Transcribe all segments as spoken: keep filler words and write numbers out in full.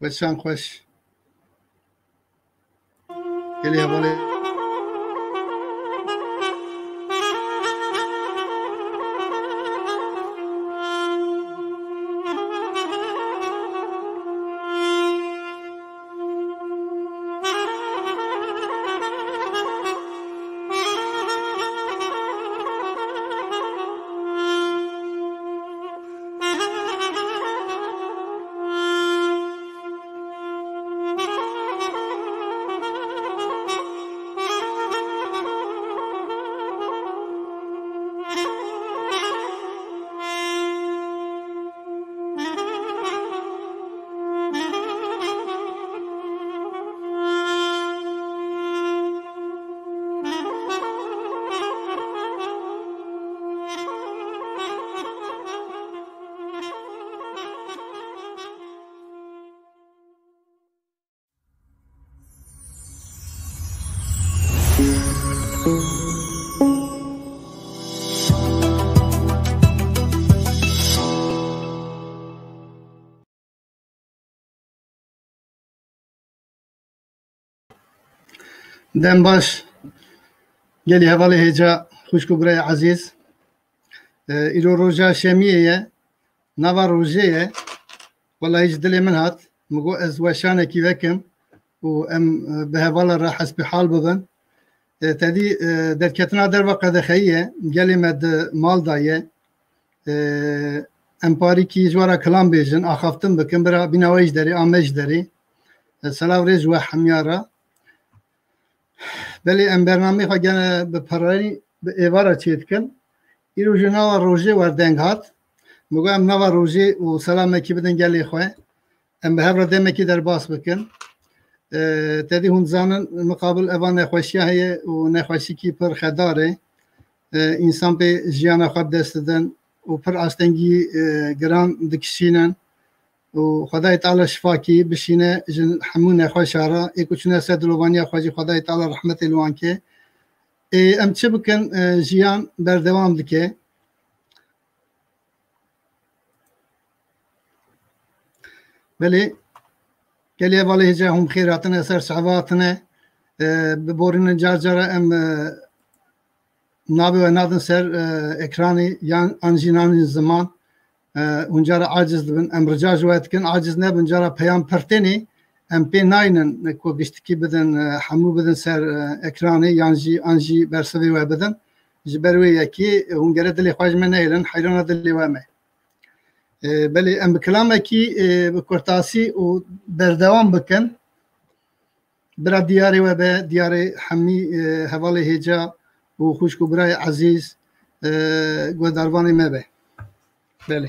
Weşan xweş. Gelî hevalê. Dem baş, gelî hevalê hêca, xwişk û birayê ezîz. E, îro roja şemiyê ye, nava rojê ye. Wela hîç dilê min hat. Min got ez weşanekî vekim û em, e, bi hevala re hesbihal bibin. E, tedî, e, derketina derve qedexeyî ye. Gelê me di mal de ye. E, em parîkî ji we re kilam bêjin, axaftin bikin, bira bîna we ji derê, a me ji derê. E, selav rê ji we hemiya re. Belê em bernameyê xwe gene bi pereyî, bi êvara çêdikin. Îro ji nava rojê wer deng hat. Min got em nava rojê û selamekî bidin gelê xwe. Em bi hev re demekî derbas bikin. E, tedî hûn dizanin, miqabil eva nexweşiya heye û nexweşîkî pir xedar e. E, însan pê jiyana xwe bi dest didin û pir astengî, e, giran dikişînin. û Xwedayê Teala şifakî bişîne ji hemû nexweşa re, ê ku çûne ser dilovaniya xwe jî Xwedayê Teala rehmetê li wan ke. Ê, em çi bikin, e, jiyan berdewam dike. Belê, gelê hevalê hêca hûn bi xêr hatine, ser çava hatine. E, biborînin car cara em, e, navê we nadin ser, e, ekranê yan an jî nanîn ziman. E, hûn cara aciz dibin. Em rica ji we dikin, aciz nebin. Cara peyam pir tên e, em pê naynin ku giştikî bidin, e, hemû bidin ser, e, ekranê yan jî an jî bersivê we bidin. Ji ber wê yekê, e, hûn gere dilê xwe ji me nehêlin, heyrana dilê we me. E, belê em bi kilamekî, e, bi kurtasî û berdewam bikin. Bira diyarê we be, diyarê hemî, e, hevalê hêca û xwişk û birayê ezîz, e, guhdarvanê me be. Belê.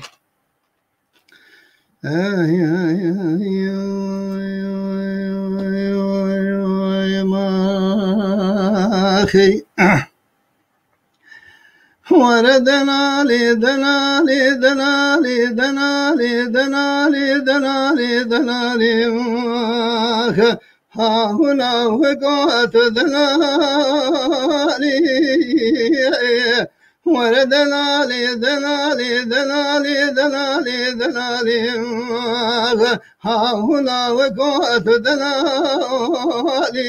Were denalî, denalî, denalî, denalî, denalî, denalî, denalî, ah, ha hula we got denalî. Were denalî, denalî, denalî, denalî, denalî, ah, ha hula we got denalî.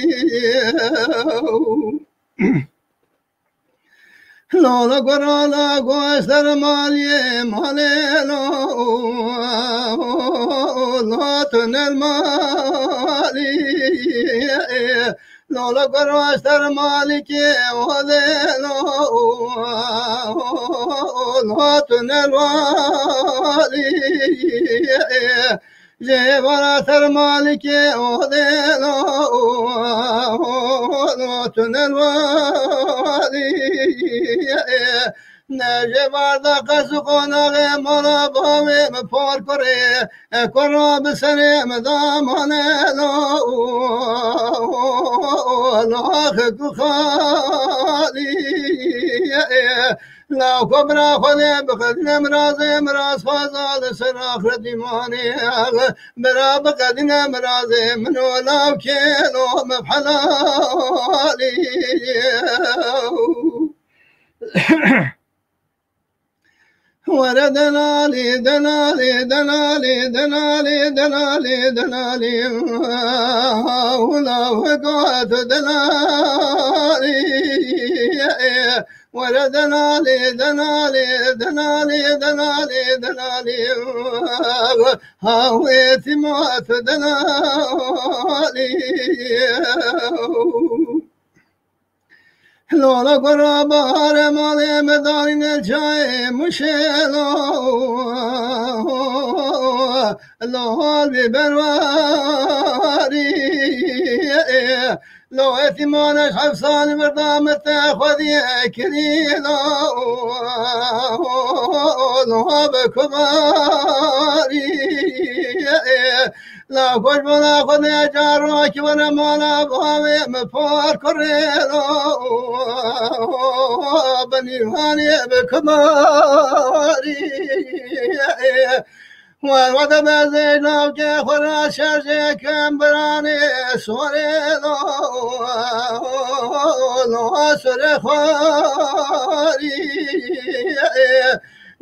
Lala gorala goşter maliye malê lo, lo tunel mali. Lala goşter malike ode lo, lo tunel mali. Jê vara ser malikê odê lo, lo tunel valî. Ne jê varda qes û qonaxê mala bavê mi par kurê, e kura bi serê mi damane lo, laxik û xalî. Law ku bira Xwedê biqedîne mirazê, miraz xwaza li ser axret îmanê. Bira biqedîne mirazê min û law kêlo min helalî. Were denalî, denalî, denalî, denalî, denalî, denalî. Hula vegot denalî. Were denalî, denalî, denalî, denalî, denalî. Hawê tîmat denalî. Lola gora bahare malê me darîne çayê muşê lo. Lo hal bi berwarî. Lo etîmane heft sal berda me te xwedî kirî lo. Lo bi kumarî. La xweş bona xwe ne carokî were mala bavê min par kurê lo. Benî hanê bi kumarî. Wer wede bezê navke xwe ra şerjê kem biranê sorê lo. Lo sore xwarî.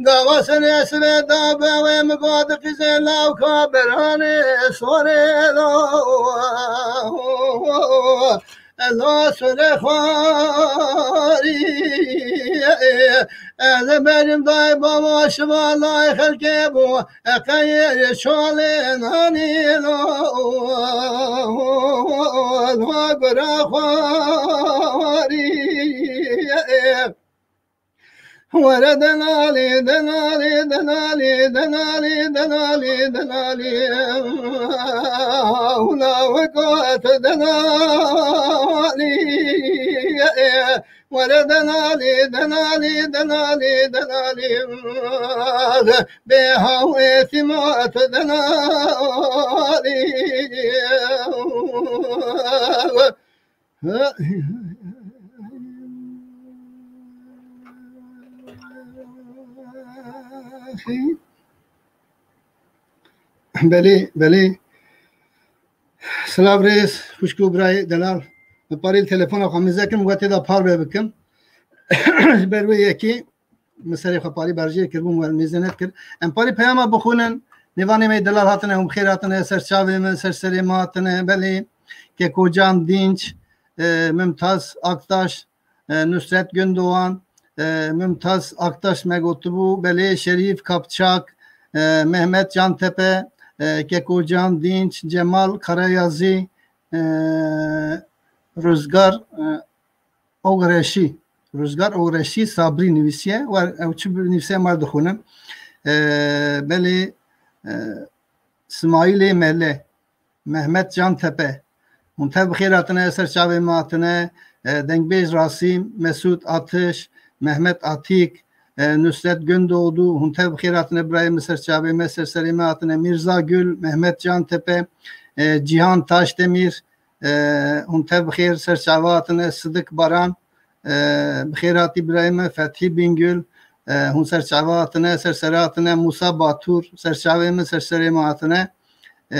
Gava sene sibê da be wê mi got qîzê lawka beranê sorê lo. Elo sore xwarî. Ez ê berim day bava şiva lay xelkê bû. Eqeyê şolê nanî lo. Lo gura xwarî. Were denalî, denalî, denalî, denalî, denalî, denalî. Hula vegot denalî. Were denalî, denalî, denalî, denalî. Bê hawê tîmat denalî. Belê, belê. Silav rêz, xwişk û birayê delal. Min parê li telefona xwe mize kirim, wê tê de parve bikim. Ji ber wê yekê min serê xwe parî berjêr kir, bûm we mêze nekir. Em parî peyama bixwînin. Mêvanê me delal hatine, hûn bi xêr hatine, ser çavê me, ser serê me hatine. Belê, Kekocan Dînç, e, Mimtaz Aktaş, e, Nusret Gündoğan, e, Mimtaz Aktaş me gotibû, belê, Şerîf Kapçak, e, Mehmet Cantepe, e, Kekocan Dînç, Cemal Karayazî, e, Ruzgar, e, Ogreşî, Ruzgar Ogreşî Sabrî nivîsiye. Wer, ew çi binivîse mar dixwînim. E, belê, e, Simayîlê Mele, Mehmet Cantepe. Hûn tev bi xêr hatine, ser çavê me hatine. E, Dengbêj Rasîm, Mesûd Atiş, Mehmet Atîk, e, Nusret Gündoğdu. Hûn tev bi xêr hatine, birayê min, ser çavê me, ser serê me hatine. Mîrza Gül, Mehmet Cantepe, e, Cîhan Taşdemîr, E, hûn tev bi xêr, ser çava hatine. Sidik Baran, e, bi xêr hatî birayê me. Fethî Bingül, e, hûn ser çava hatine, ser sere hatine. Musa Batur, ser çavê min, ser serê me hatine. E,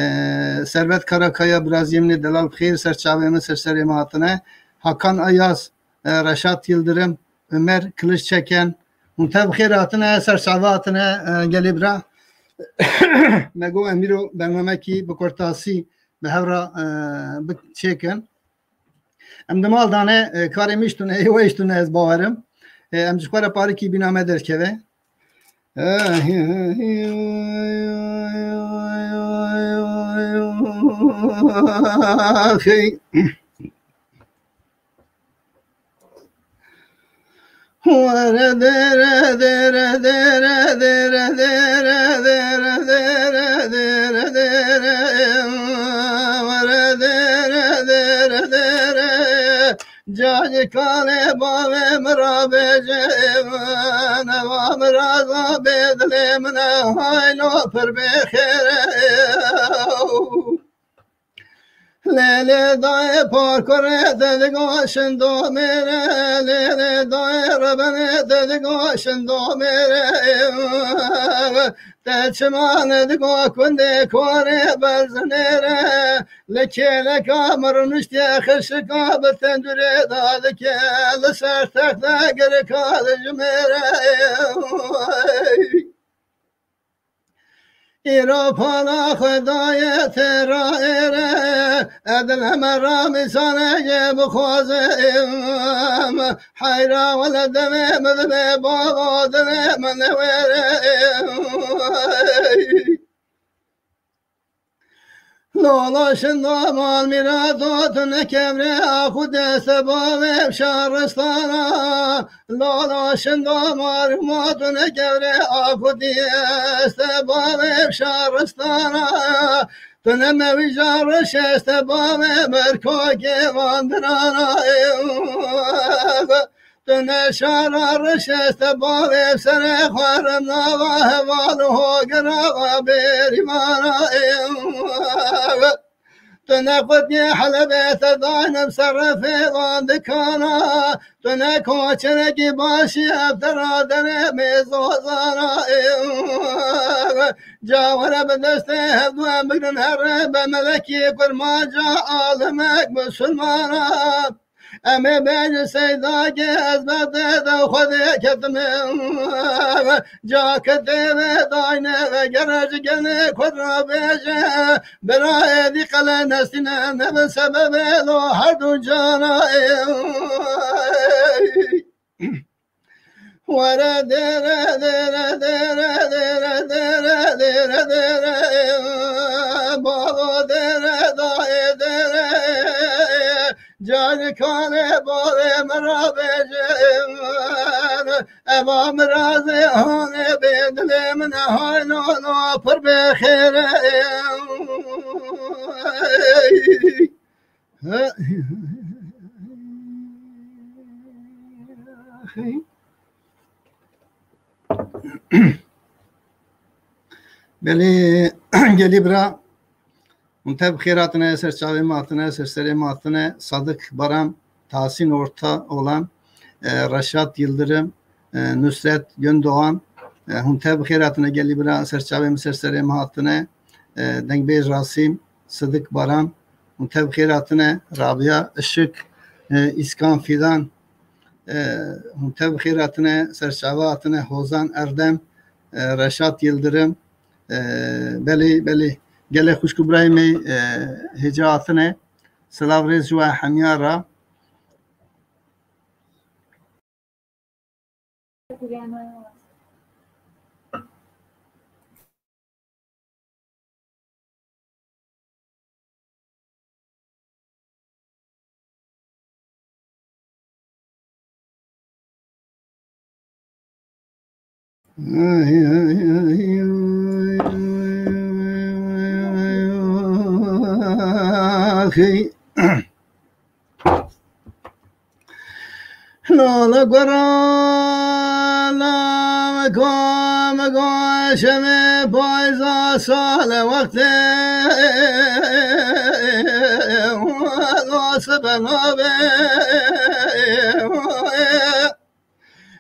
Servet Karakaya, biraziyê min ê delal, bi xêr, ser çavê min, ser serê me hatine. Hakan Ayaz, e, Reşat Yildirim, Ömer Kılıççeken, hûn tev bi xêr hatine, ser çava hatine, e, gelê bira. Me got em îro bernamekî bi kurtasî bi hev re, e, bi çêkin. Em di mal dane, e, karê min jî tune, ê we jî tune, ez bawerim. E, em ji xwe re parikî bîna me derkeve. Cayê kalê bavê min rabêje, neva min raza bê dilê min e, haylo pir bê xêr e. Lê lê dayê parkurê te digoşin domêre, lê lê dayê rebenê te digoşin domêre. Te çimanê digo kundê korê berzinêre, li kêleka mirniştiye xişika bi tendurê dadike, li ser texte girika dijmêre. Îro pala xwe daye têra êre, edil heme ramîsane yê bixwazim. Heyra wele demê min dibe bava demê min newêre. Lola şinda mal mîrato tu ne kevrê axu deste bavê şaristana. Lola şinda mal ma tu ne kevrê axu deste bavê şaristana. Tu ne mewîja rişeste bavê merkokê vandirana. Tu ne şara rişeste bavê serê xwe rim nava heval û hogirava bêrîvana. Tu ne qutiyê Helebê te daynim serefê van dikana. Tu ne koçerekî başî ev te ra derê mêzozana. Ca were bi destê hevdu em bigrin here be melekî kurmanca alimek musulmana. Em ê bêjin Seydakê ez berdê de Xwedê ketime. Ca ke tê vê dayne ve gere ji genê Kurd re bêje. Bira êdî qele nestîne nebe sebebê lo her du cana ê. Were dere, dere, dere, balo dere, dayê dere, carikanê bavê min ra bêjin, eva min razê hanê bê dilê min e hayno no pir bê xêre. Belê, gelî bira, hûn tev xêr hatine, ser çavê me hatine, ser serê me hatine. Sadık Baran, Tahsin Ortaoğlan, e, Reşat Yıldırım, e, Nusret Gündoğan, e, hûn tev xêr hatine, gelî bira, ser çavê me, ser serê me hatine. E, dengbêj Rasim, Sıdık Baran, hûn tev xêr hatine, Rabia Işık, e, İskan Fidan, e, hûn tev xêr hatine, ser çava hatine, Hozan Erdem, e, Reşat Yıldırım, e, belê, belê, gelê xwişk û birayê me, e, hêca hatine, silav rêz ji we hemiya re. Lala gora, la me ko, me ko, şemê payza sale wextê, lo sibe nabe.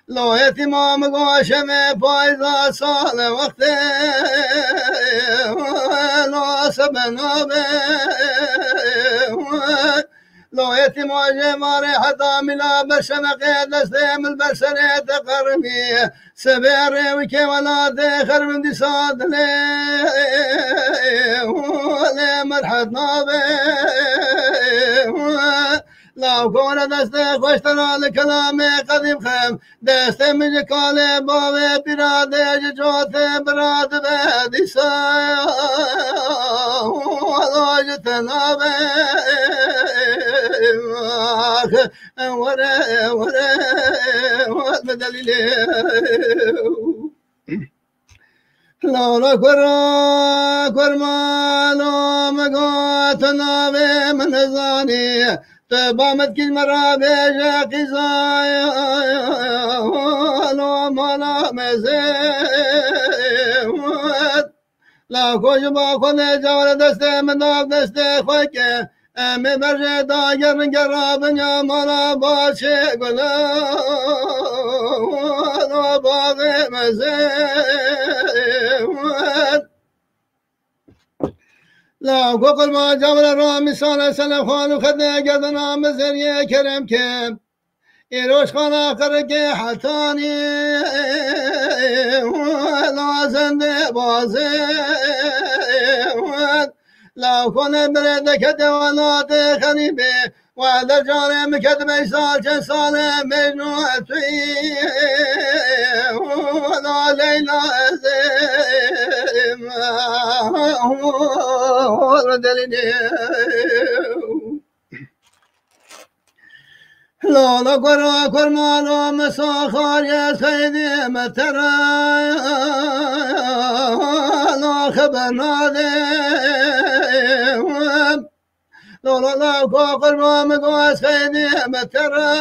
Lo yetima me go şemê payza sale wextê, lo sibe nabe. Lo yetima jê marê heta mila ber şemeqê destê min ber serê te qermî. Sibê rê wikê welatê xeribin dîsa dilê lê merhet nabe. Law kore destê xweş te ra li kelamê qedîm xem. Destê min ji kalê bavê pîra dê ji cotê bira dibe dîsa. Wela ji te nabe. Ax, were, were, were, delîlê. Lala kura kurmano me got navê min nizanî. Tu ba min dikî ji me re bêje qîzaya. Lo mala me zêwt. La ko ji ba xwe ne cawre destê min dav destê xwe ke. Em ê berê dagerin gera binya mala başê gula, o baxê mezê. La ku qurban camre ra misale sele xwan û xedê gerdina mizeriyê kerem ke. Îroj xana qirikê hetanî, la zendê bazê. La xone bire dekete welatê xerîbê. Wele carê min ket beş sal, çend sal e Mecnû tu yî, wela Leyla ez ê, wela delîlê. Lala gora kormalo min saxarê seydê min tere, la xeber nadê. Lala la ko qurban min go ez xeydî me tere,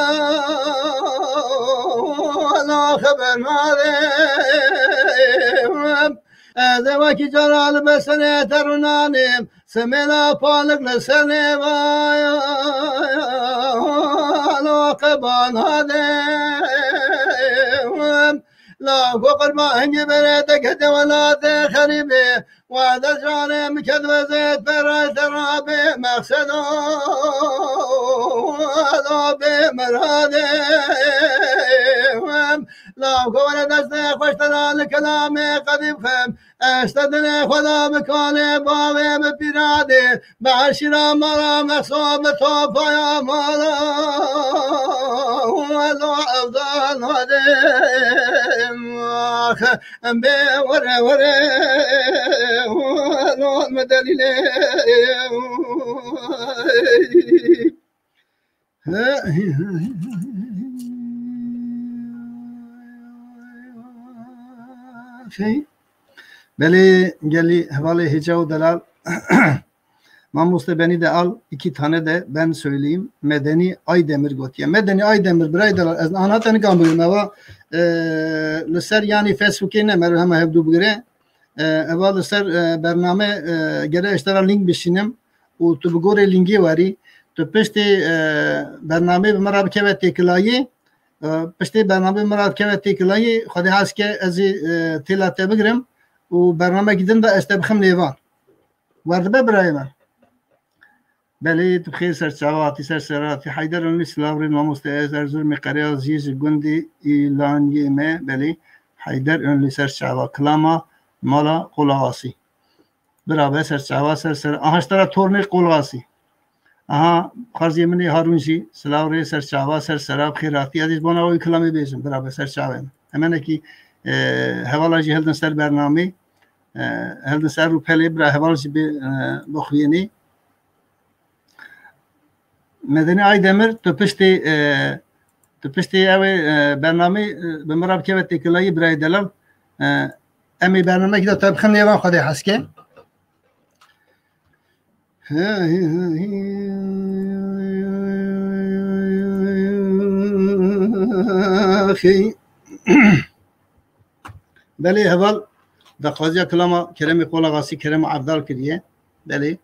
la xeber nadê. Ez ê wekî cara li besenê terûnanê, semêla palik li senê vaya, la qeba nadê. La ku qurban hingî berê dekete welatê xerîbê, Wade canê min ked vezêt beray te rabê mexsedo, do bê miradê. La govre destê xweş te da li kelamê qedî bixem. Ez te dilê xwe da bi kalê bavê bi pîradê. Bi eşîra mala mexso bi topaya mala. Welo evdan hadê. Ax. Em bê were were, lol me delîlê. Şey, belê gelî hevalê hêca û delal. Mamoste beni de al, iki tane de ben söyleyeyim. Medeni Aydemir gotiye. Medeni Aydemir, birayê delal, ez ana te nikan bigrim. Eva, e, li ser yanî Facebookê ne, meriv hema hevdû bigire. E, eva li ser, e, bername, e, gere ez te ra link bişînim û tu bi gorê lingê werî. Tu piştê, e, bernameyê bi min re bikeve têkilayî, e, piştê bernameyê bi min re bikeve têkilayî, Xwedê hez ke ez ê, e, têla te bigrim û bernamekî din de ez te bixim nêvan. Werdibe birayê me. Belê, tu bi xêr ser çava hatî, ser sera hatî. Heyder Önlü, silav rê mamoste, ez Erzurumê, Qereya Ziyê ji gundê Îlaniyê me, belê. Heyder Önlü ser çava, kilama mala Qolaxasî. Bira be ser çava, ser sera. Aha, ji te re tornê Qolaxasî. Aha, xarziyê min ê Harûn jî, silav rê ser çava, ser sera, bi xêr hatî. Ez ê ji bona wî kilamê bêjim, bira be ser çavê min. Hemenekî, e, hevala jî hildin ser bernamê, e, hildin ser rûpelê, bira heval jî bê, e, bixwînî. Medenî Aydemir, tu piştê, e, tu piştê ew ê, e, bernamê, e, bi min re bikeve têkilayî birayê delal. E, em ê bernamekî de te bixin nêvan Xwedê hez ke. Belê heval daxwaziya kilama Keremê Qolaxasî, Kerema Evdal kiriye. Belê,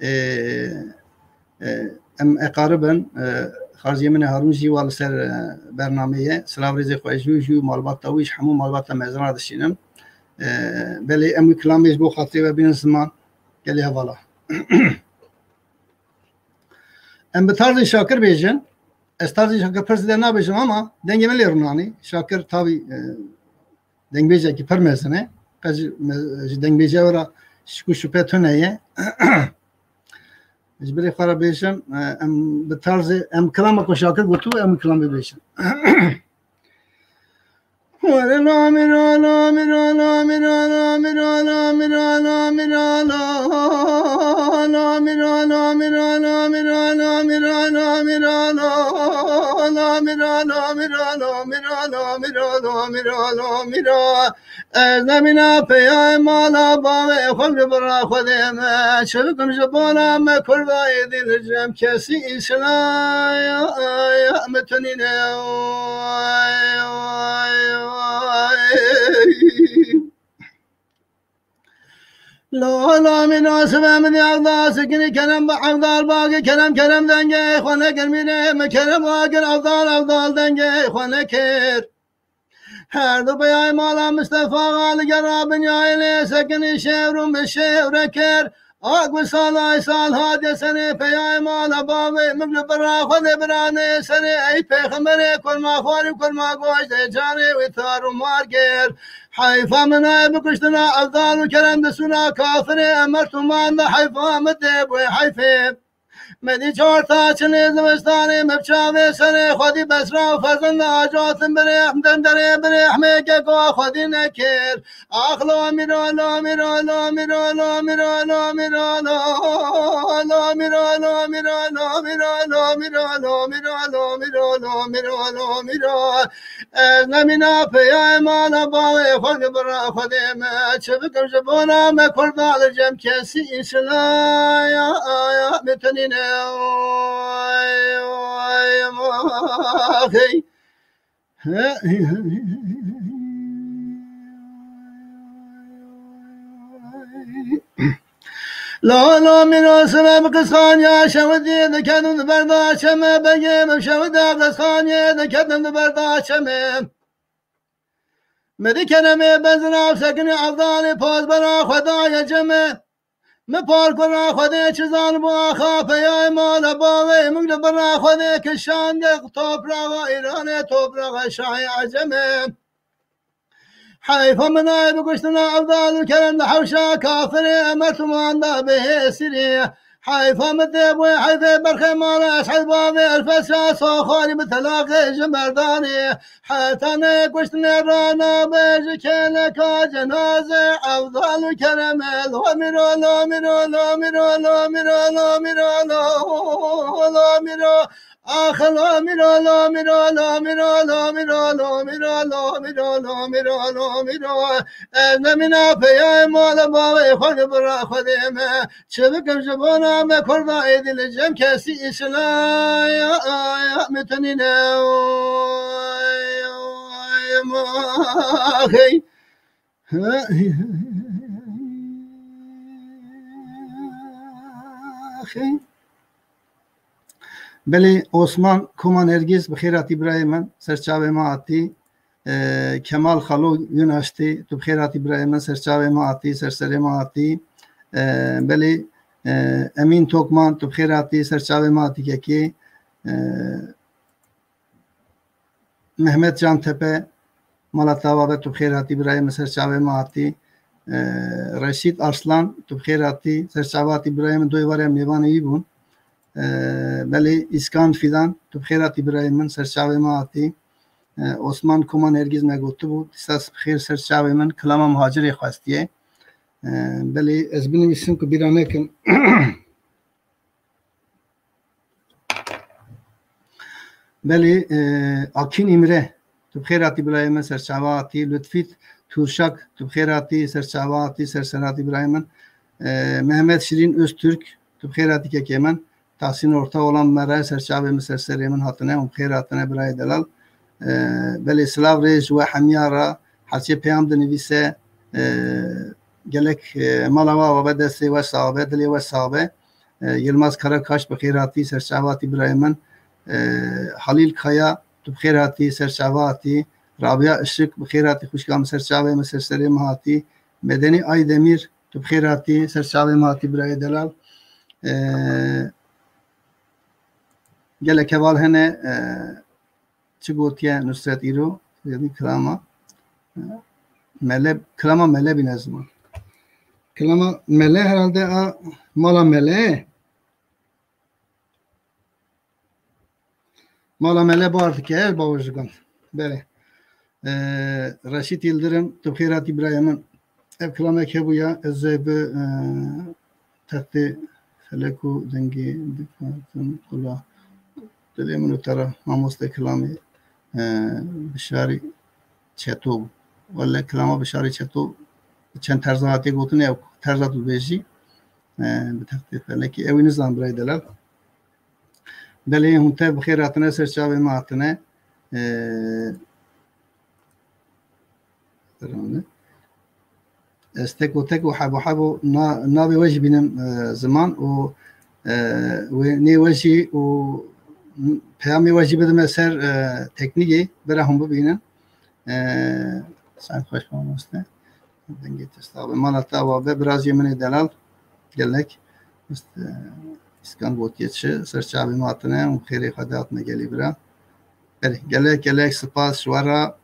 e, e, em eqarib in, e, xarziyê min ê Harûn jî wa li ser, e, bernameyê ye. Silav rêzê xwe ji wî, ji wî malbata wî, ji hemû malbata mezina dişînim. E, belê em wî kilamê ji bo xatirê we bînin ziman. Gelê hevala. Em bi tarzê Şakir bêjin. Ez tarzê Şakir pirs de nabêjim ama dengê min lê rûnanî. Şakir tavî, e, dengbêjekî pir mezin e. Qe ji me-, ji dengbêjiya we re şik û şüphe tune ye. Ji bilî xwe re bêjim, e, em bi tarzê, em kilama ku Şakir gotibû, em kilamê bêjin. Ez nemîna peyayê mala bavê xwe li bira Xwedê me. Çi bikim ji bona me kurda êdî li cem kesî îslam me tunîne. Lo, lo, mîno, sibe min ya evdal, sikinî kerem bi evdal, bagî kerem, kerem dengê xwe nekir, mînê min kerem wa kir, evdal, evdal dengê xwe nekir. Her du peyayê mala Mistefa Xal gera binyayê lê sekinî şêwr û min şêwre kir. Ak bi salay sal hatiye serê peyayê mala bavê min li bira xwe de biranê serê ey pêxemberê kurma xwarî kurma goştê carê wî tar û mar kir. Heyfa min ay bikuştina evdal û kerem di sûna kafirê emer tuman de heyfa min tê bû heyfê. Me dî çar ta çilê zivistanê me bi çavê serê xwedî besra û fezin de acatin birê demderê birê hmê keko xwedî nekir. Ax lo mîro, lo mîro, lo mîro, lo mîro, lo mîro, lo mîro, lo mîro, lo mîro, lo mîro, lo mîro, lo mîro, lo mîro, lo mîro, lo mîro. Ez nemîna peyayê mala bavê xwe li bira Xwedê me. Çi bikim ji bona me kurda li cem kesî îşilaya aya bitinîne. Oy, oy, oy, oy. Lo, lo, mîro, sibe bi qisqaniya şewitî diketin di berda çemê begê min şewita qisqaniyê diketin di berda çemê. Mi di keremê bezira sekinî evdalê pozbera xwe daye cemê. Mi parkura Xwedê çi zanibû axa peyayê mala bavê min li bira Xwedê kişandiye topraxa Îranê, topraxa şahê Ecemê. Heyfa min ay bi kuştina evdal û kerem di hewşa kafirê emer tuman da bihêsirî. Heyfa min tê bû heyfê berxê mala Eshed bavê Elfesra soxarî bi telaqê ji merdanê. Heta ne kuştinê rana be ji kêleka cenaze evdal û kereme lo mîro, lo mîro, lo mîro, lo mîro, lo mîro, lo, lo mîro. Ax lo mîro, lo mîro, lo mîro, lo mîro, lo mîro, lo mîro, lo mîro, lo mîro. Ez nemîna peyayê mala bavê xwe li bira Xwedê me. Çi bikim ji bona me kurda êdî li cem kesî îşilaya aya min tenîne. Oy, oy, oy, oy. Belê, Osman Koma Nergîz, bi xêr hatî birayê min, ser çavê me hatî. E, Kemal Xalo Yunaştî, tu bi xêr hatî birayê min, ser çavê me hatî, ser serê me hatî. E, belê, e, Emîn Tokman, tu bi xêr hatî, ser çavê me hatî kekê. E, Mehmet Cantepe, mala te ava be, tu bi xêr hatî birayê min, ser çavê me hatî. E, Reşîd Arslan, tu bi xêr hatî, ser çava hatî birayê min, doyê var em mêvanê wî bûn. E, belê, Îskan Fidan, tu bi xêr hatî birayê min, ser çavê me hatî. E, Osman Koma Nergîz me gotibû, dîsa bi xêr ser çavê min, kilama Muhacirê xwestiye. E, belê, ez binivîsim ku bîra nekim. Belê, e, Akîn Îmre, tu bi xêr hatî birayê min, ser çava hatî. Lutfî Turşak, tu bi xêr hatî, ser çava hatî, ser ser hatî birayê min. E, Mehmet Şirîn Öztürk, tu bi xêr hatî kekê min. Tahsîn Orta olan me re ser çavê min, ser serê min hatine, hûn bi xêr hatine birayê delal. E, belê, silav rê ji we hemiya re, herçê peyam dinivîse, e, gelek, e, mala we ava be, destê we sax be, dilê we sax be. E, Yilmaz Karakaş, bi xêr hatî, ser çava hatî birayê min. E, Halîl Kaya, tu bi xêr hatî, ser çava hatî. Rabia Işık, bi xêr hatî xwişka min, ser çavê min, ser serê min hatî. Medenî Aydemir, tu bi xêr hatî, ser çavê min hatî birayê delal. E, gelek heval hene, e, Çi gotiye Nusret îro? Yedî kilama. Mele, kilama Mele bîne ziman. Kilama Mele herhalde a mala Mele. Mala Mele bar dike, bawer ji gund. Belê. Ee, Reşîd Yildirim, tu bi xêr hatî birayê min. Ev kilamek hebûya, ez ê bi, e, textê felek û dengê dikatim qula dilê min û te re, mamoste kilamê, e, Bişarî Çeto bû. Wele kilama Bişarî Çeto çend terza hatiye gotin, ew terza tu dibêjî, e, bi textê felekê. Ew ê nizan birayê delal. Belê hûn tev bi xêr hatine, ser çavê me hatine. E, Serane. Ez tek û tek û heb û heb û na-, navê we jî bînim, e, ziman û, e, wê nê we jî û peyamê we jî bidime ser, e, teknîkê, bira hûn bibînin. E, saet xweş mamoste. Dengê te sax be. Mala te ava be, birazê min ê delal. Gelek. Mist-, e, îskan gotiye çi, ser çavê me hatine û xêrê xwe de hatine gelî bira. Belê, gelek, gelek spas ji we re.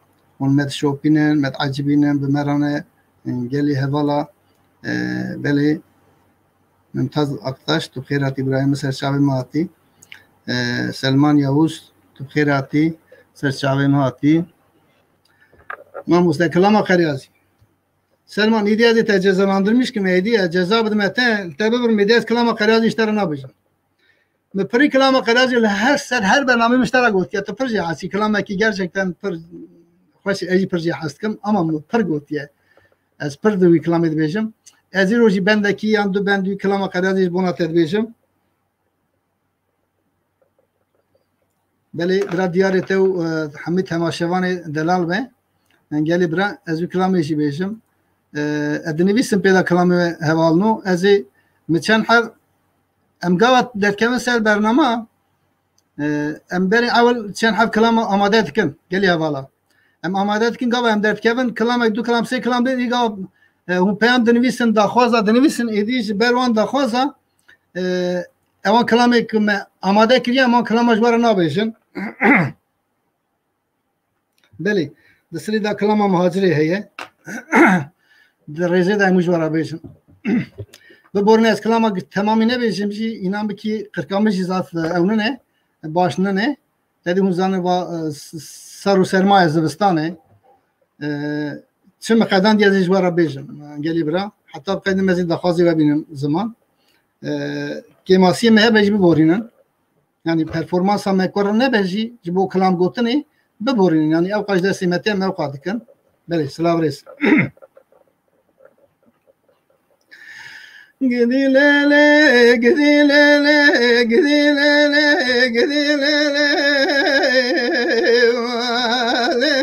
Hûn me dişopînin, me diecibînin, bi me re ne, gelî hevala. E, belê, Mümtaz Aktaş, tu bi xêr hatî birayê min, ser çavê me hatî. E, Selman Yavuz, tu bi xêr hatî, ser çavê me hatî. Mamoste Kilama Qeryazî. Selman, îdî ez ê te cezalandırmış kim, êdî ez ceza bidime te, te bibirim, êdî ez Kilama Qeryazî ji te re nabêjim. Min pirî Kilama Qeryazî li her ser, her bernameyê min ji te re gotiye. Tu pir jê hesî, kilamekî gerçekten pir xweş, ez jî pir jê hez dikim, ama min pir gotiye. Ez pir di wî kilamê dibêjim. Ez îro jî bendekî yan du bend wî Kilama Qeryazî ji bona te dibêjim. Belê, bira diyarê te û, e, hemî temaşevanê delal be. Em gelê bira, ez wî kilamê jî bêjim. E, ez dinivîsim pê de kilamê we hevalno. Ez ê min çend hev, em gava derdikevin ser bernama, e, em berê ewil çend hev kilama amade dikin, gelê hevala. Em amade dikin, gava em derdikevin, kilamek, du kilam, sê kilam bê, î gava, e, hûn peyam dinivîsin, daxwaza dinivîsin, êdî ji ber wan daxwaza, e, ewan kilamê ku me amade kiriye, em wan kilama ji we re nabêjin. Belê, di sirê de kilama muhacirê heye. Di rêzê de em ji we re bêjin. Biborin ez kilama temamî nebêjim jî, înan bikî qirka min jî zaf, e, ew nine, baş nine. Tedî hûn zanin va, e, s-, ser û sermaye zivistan e. E, çi miqedan diye ez ê ji we re bêjim, gelî bira. Heta bi qeydê me zî daxwazê we bînim ziman. E, kêmasiyê me hebe jî biborînin. Yani performansa me kor nebe jî ji bo kilam gotinê biborînin. Yani ew qas destê me tê em ew qas dikin. Belê, silav rêz. Gidî lê lê, gidî lê lê, gidî lê lê, gidî lê lê, lê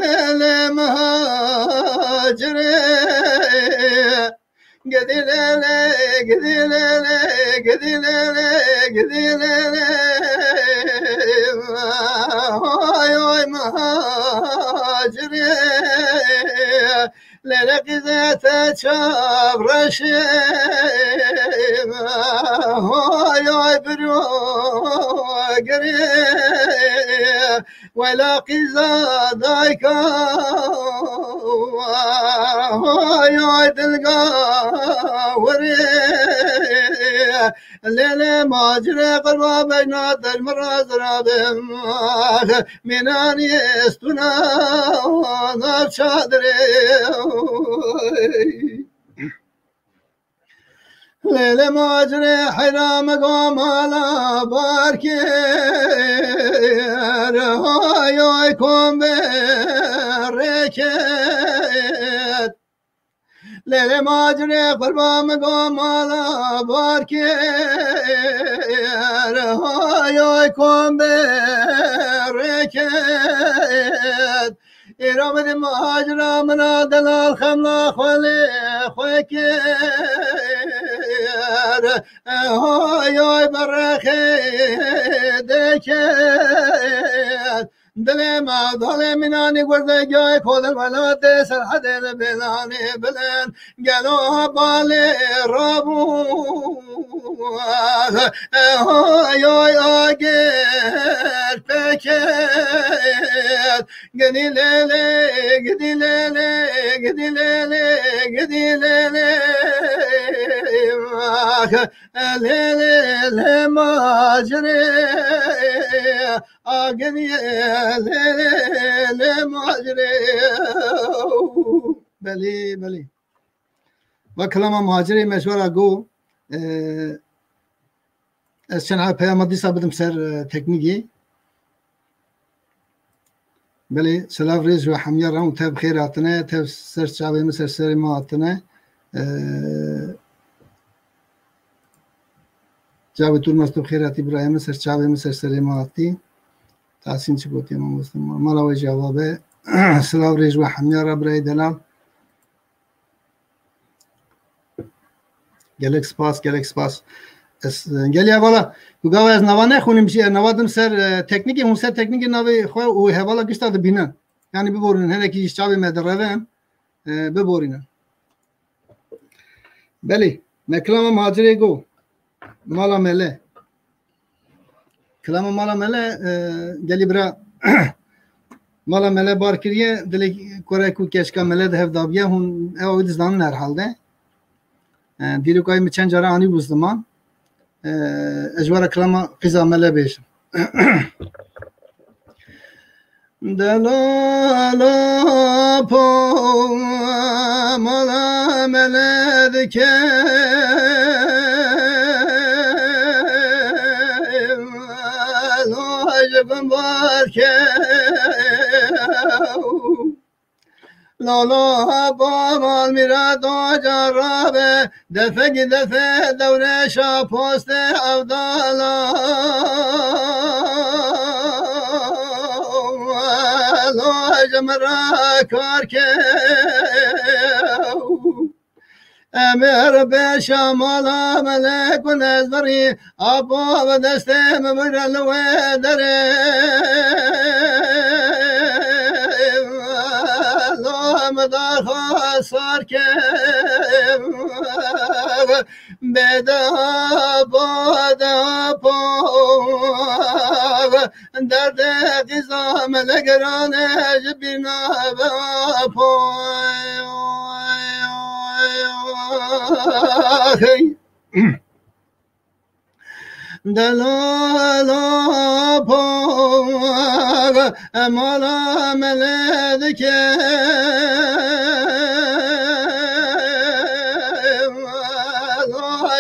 lê muhacirê. Gidî lê lê, gidî lê lê, gidî lê lê, gidî lê lê. Oy, oy, muhacirê. Lêlê qîzê te çavreşê, oy, oy, biro girê, wela qîza dayka, oy, oy, dilga wirê. Lêlê macirê qurba beyna delmira zirabim, mînanî estûna nav çadirê. Lêlê macirê heyra me gomala bar kir, hay hay kombê rêket. Lêlê macirê qurba min gomala bar kir, hay hay kombê rêket. Îro min macira mina delal xemla xwelê xwe kir, hay hay berexê deket. Dilê me dalê mînanî gurzê gayê kolin welatê serhedê li bêlanê bilind. Gelo balê rabû, hay hay agir peket. Gidî lê lê, gidî lê lê, gidî lê lê, gidî lê lê. Lê lê lê macirê. Agiriyê lê lê lê macirê. Belê, belê. Ve kilama muhacirê me ji we re got, e, ez çend heb peyama dîsa bidim ser, e, teknîkê. Belê, silav rêz ji we hemiya re û tev xêr hatine, tev ser çavê min ser serê me hatine. E, Cavê Turmas tu xêr hatî birayê min, ser çavê min, ser serê min hatî. Tahsîn çi gotiye mamoste? Mala we jî ava be. Silav rêj we hemiya re birayê delal. Gelek spas, gelek spas. Ez, e, gelî hevala, ku gava ez nava nexwînim jî, nava dim ser, e, teknîkê, hûn ser teknîkê navê xwe û hevala gişta dibînin. Yanî biborînin, hinekî jî çavê me direvin, e, biborînin. Belê, me kilama Macirê go, Mala Mele. Kilama Mala Mele, e, gelî bira Mala Mele bar kiriye, dilê kore ku keşka Mele de hev dabiye, hûn ew wî dizanin herhalde. E, dîrokayê min çend cara anî bû ziman. E, ez ji we re kilama qîza Mele bêjim. Delala po mala mele dike, loj gumbar ke. Lala ba mal mîra do carabe, defek defe dewreşa poste evdala. Loj min ra kar ke. Emir beşa mala melek û nezberî, apo bi destê min bire li wê derê. Lo min darxwaz sar ke, bêde apo, de apo. Derdê qîza me ne giran e, ji bîr nabe apo. Delala apo, mala mele dike,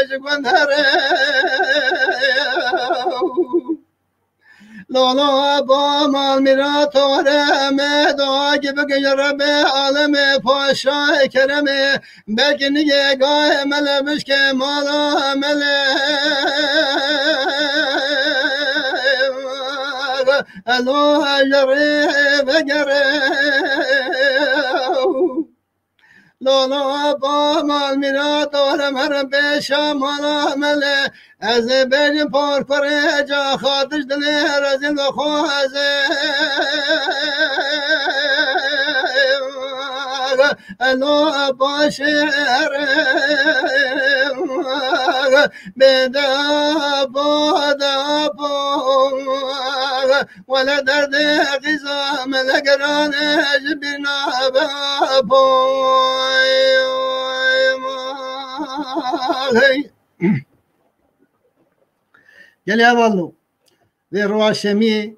ji gundere. Lala ba mal mîra tore me doa ki bike ya Rebê aleme paşa kereme, belki nige gaye mele bişke mala mele. Elo jere vegere. Lala ba mal mîra dorem herim pêşa mala mele. Ez ê bêjim por kurê ca xatiş dilê rezil ve xwaze. Elo başê herim bêde bade bo. Wele derdê qîza me ne giran e, ji bîr nabe apo. Gelê hevalno, vê roja şemiyê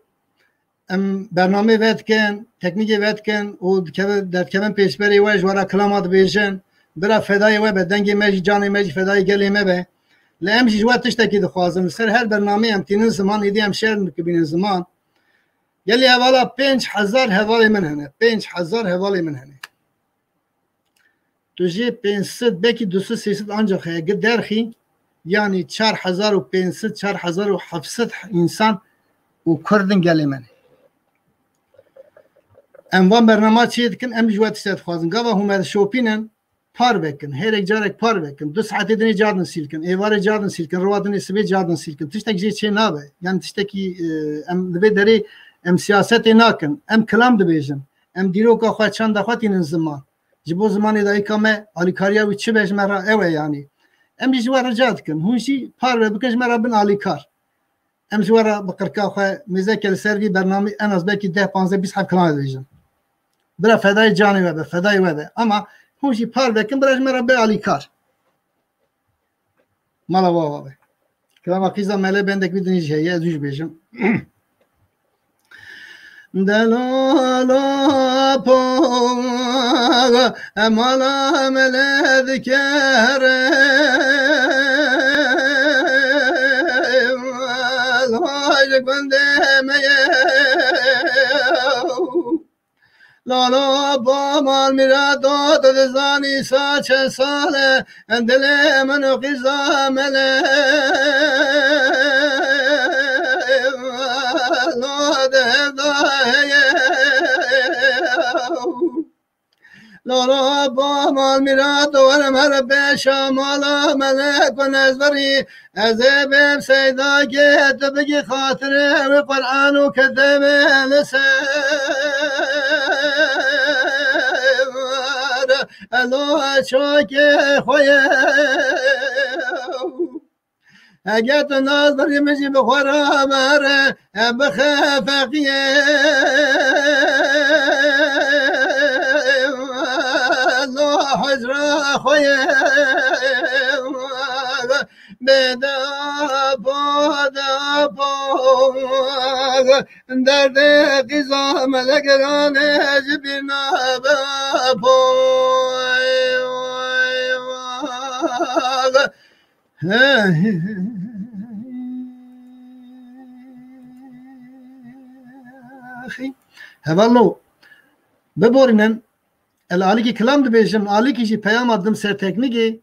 em bernameyê vedikin, teknîkê vedikin û dikeve-, derdikevin pêşberê we, ji we re kilama dibêjin. Bira fedayê we be, dengê me jî, canê me jî fedayê gelê me be. Lê em jî ji we tiştekî dixwazin. Li ser her bernameyê em tînin ziman, êdî em şer dikibînin ziman. Gelê hevala, pênc hezar hevalê min hene. Pênc hezar hevalê min hene. Tu jê pênc sed, belkî du sed sê sed ancax heye, gi derxî, yanî çar hezar û pênc sed, çar hezar û heft sed însan û Kurd in gelê me ne. Em van bernama çê dikin, em ji we tiştek dixwazin. Gava hûn me dişopînin, par vekin, hêrek carek par vekin, du saetê dinê car din sîl kin, êvarê car din sîl kin, riwa dinê sibê car din sîl kin. Tiştek jê çê nabe. Yanî tiştekî, e, em li vê derê em siyasetê nakin. Em kilam dibêjin. Em dîroka xwe, çanda xwe tînin ziman. Ji bo zimanê dayika me, alîkariya wî çi be ji me re, ew e yanî. Em jî ji we rica dikin. Hûn jî parve bikin, ji me re bin alîkar. Em ji we re bi qirka xwe mêzeke li ser vî bernamî en az belkî deh, panzdeh, bîst heb kilamê dibêjin. Bira fedayê canê we be, fedayê we be. Ama hûn jî par vekin, bira ji me re be alîkar. Mala we ava be. Kilama qîza Mele bendek wî dinê jî heye, ez wî jî bêjim. Delala po, emala mele dikere. Laj gundê me ye. Lala ba mal mîra do, tu dizanî sa çend sal e, dilê min û qîza Mele. Lo di hev de heye. Lala ba mal mîrat werim her pêşa mala melek û nezberî. Ez ê bêm seyda ke tu bigî xatirê wî Qur'an û kitêbê li ser. Elo çakê xwe ye. Eger tu naz birî min jî bi xwe re bere, e, bixe feqiyê. Lo hicra xwe ye. Bêda po, da po. Derdê qîza me legerane ji bîr nabe po. Hevalno, biborînin, el alîkî kilam dibêjim, alîkî jî peyama dim ser teknîkê,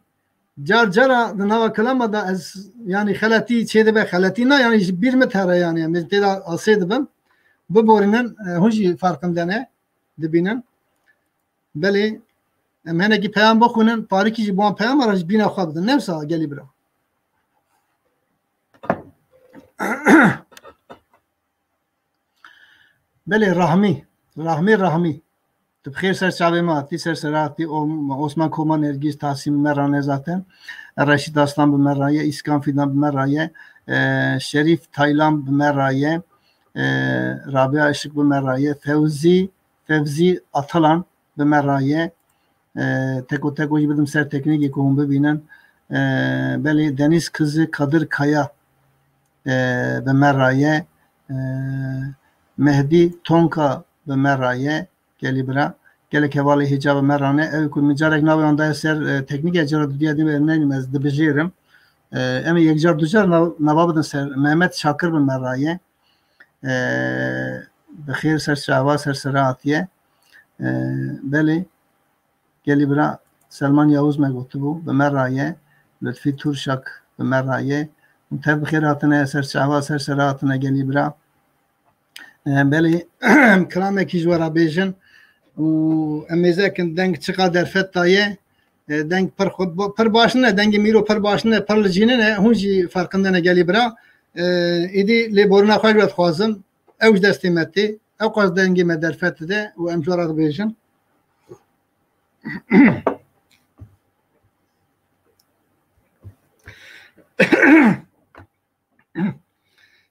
car cara di nava kilama da ez, yanî xeletî çêdibe, xeletî na, yanî ji bîr min tere, yanî em tê de asê dibim. Biborînin, e, hûn jî farqinde ne, dibînin. Belê, em henekî peyam bixwînin, parîkî jî bi wan peyama re ji bîna xwe bidin. Ne wisa gelî bira. Belê, Rahmî, Rahmî, Rahmî. Tu bi xêr ser çavê me hatî, ser sera hatî. O-, Osman Koma Nergîs Tahsîn bi me re ne zaten. Reşîd Aslan bi me re ye, Îskan Fidan bi me re ye. E, Şerîf Taylan bi me re ye. E, Rabia Işık bi me re ye. Fewzî, Fevzî Atalan bi me re ye. E, teko teko jî bidim ser teknîkê ku hûn bibînin. E, belê Deniz Kızı Kadir Kaya, e, bi me re ye. E, Mehdî Tonka bi me re ye. Gelî bira. Gelek hevalê hêca bi me re ne. Ew ku min carek navê wan daye ser, e, teknîkê, cara dudiya din neynim ez dibijêrim. E, em ê yekcar ducar nav-, nava bidin ser. Mehmet Şakir bi me re ye. E, bi xêr ser çava, ser sera hatiye. E, belê. Gelî bira Selman Yavuz me gotibû, bi me re ye. Lutfî Turşak bi me re ye. Hûn tev bi xêr hatine, ser çava, ser sera hatine gelî bira. E, belê, em kilamekî ji we re bêjin û em mêzekin deng çiqa derfet daye. E, deng pir xwe, pir baş nine, dengê Mîro pir baş nine, pir licî nine, hûn jî ferqinde ne gelî bira. E, êdî lêborîna xwe ji we dixwazim. Ew ji destê me tê. Ew qas dengê me derfet dide û em ji we re dibêjin.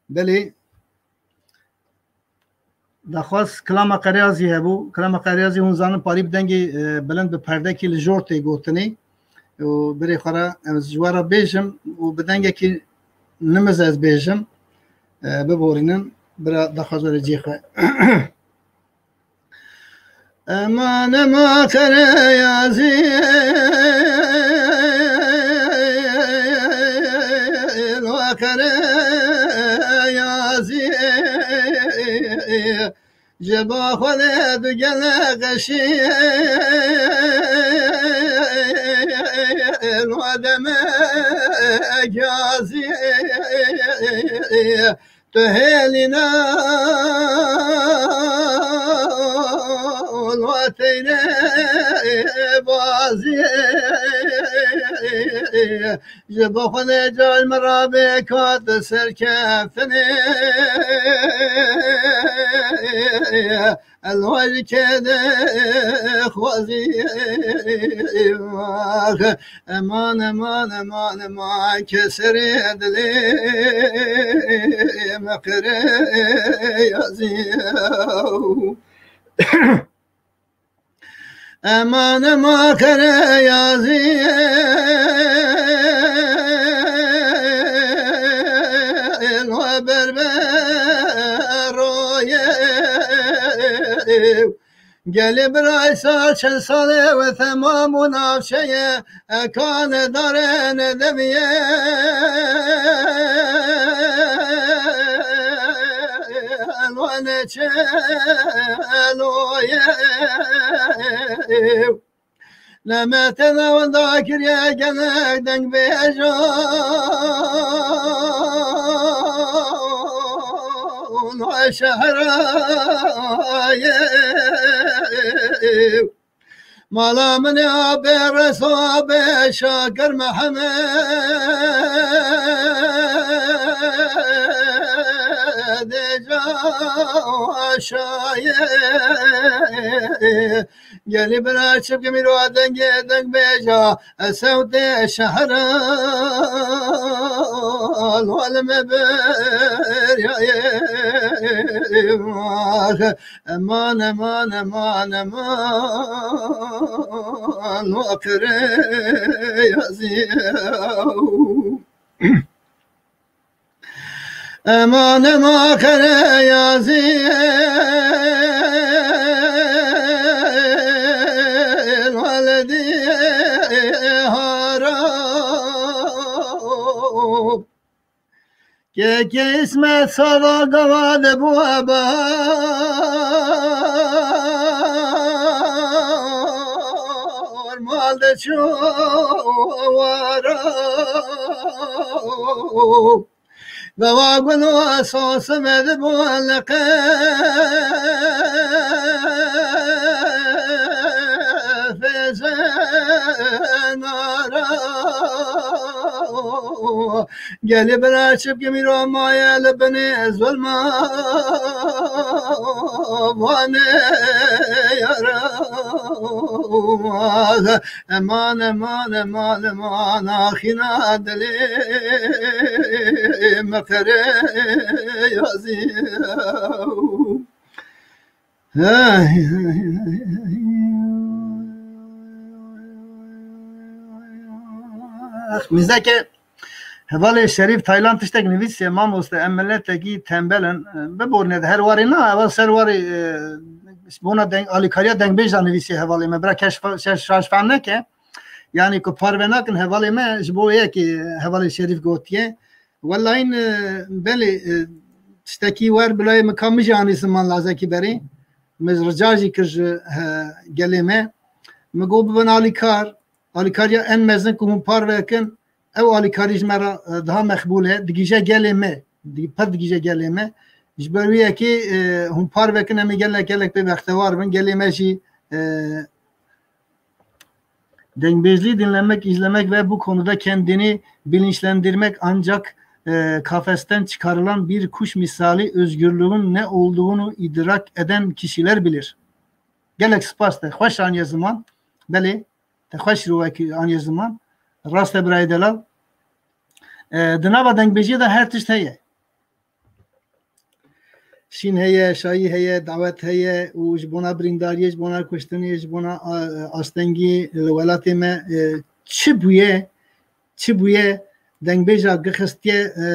Belê. Daxwaz kilama Qeryazî hebû. Kilama Qeryazî hûn zanin parî bi dengê, e, bilind, bi perdekî li jor tê gotinê. Û birê xwe re ez ji we re bêjim û bi dengekî nimiz ez bêjim. E, biborînin. Bira daxwaz were cê xwe. Eman ema Qeryazî, lo Qeryazî, ji bo Xwedê tu gelek qeşî, lo demek yazî. Tu hêlî ne û teyne bazî. Ji bo Xwedê car min rabê kat serkeftinê. Ez wajikê de xwazî. Eman, eman, eman, eman, keserê dilê me qere yazî. Eman, eman, qere yazî. Lo berberoyê. Gelê biraysa çend salê we temam û navçeyê ekane darê nedemiye. Elwane çeloye. Nemete de wenda kiriye gelek deng bêjo. Şehraye. Mala min ya bê resa bê şakir Mehemedê caşayê. Gelî bira çi bikî mîro dengê deng bêja, sewtê şehra lwal me beryaye. Eman, eman, eman, eman, axire yazî. Eman, eman, axire yazî. Lwal dî hara. Kekê Îsmet sava gava de bû ebar, mal de çû wara. Gava gul û esas me de bû leqe fêzenara. Gelî bira çi bikî mîro maye li binê zulma vanê yara. Eman, eman, eman, eman, axîna dilê me qere yazî. Mizeke hevalê Şerîf Taylan tiştek nivîsiye, mamoste, em miletekî tembel in. Biborîne de her warê na, eva ser warê, e, ji bona deng, alîkariya dengbêj de nivîsiye hevalê me. Bira kes fa-, şaş, şaş fehm neke. Yanî ku parve nakin hevalê me, ji bo yekê hevalê Şerîf gotiye. Welayîn, e, belê, e, tiştekî wer bilayê min ka min jî anî ziman lazekî berê. Min rica jî kir ji, he, gelê me. Min got bibin alîkar, alîkariya en mezin ku hûn parve kin, ew alîkarî ji me re, e, daha meqbûl e, digihîje gelê me, di-, pir digihîje gelê me. Ji ber wî yekê, e, hûn parve kin, em ê gelek, gelek pê bextewar bin. Gelê me jî, e, Dengbêjliği dinlemek, izlemek ve bu konuda kendini bilinçlendirmek ancak, e, kafesten çıkarılan bir kuş misali özgürlüğün ne olduğunu idrak eden kişiler bilir. Gelek spas, te xweş aniye ziman. Belê, te xweş rû wekî aniye ziman. Rast e birayê delal. E, di nava dengbêjiyê de her tişt heye. Şîn heye, şayî heye, dawet heye û ji bona birîndariyê, ji bona kuştinê, ji bona, a, astengî li welatê me, e, çi bûye, çi bûye, dengbêja gixistiye, e,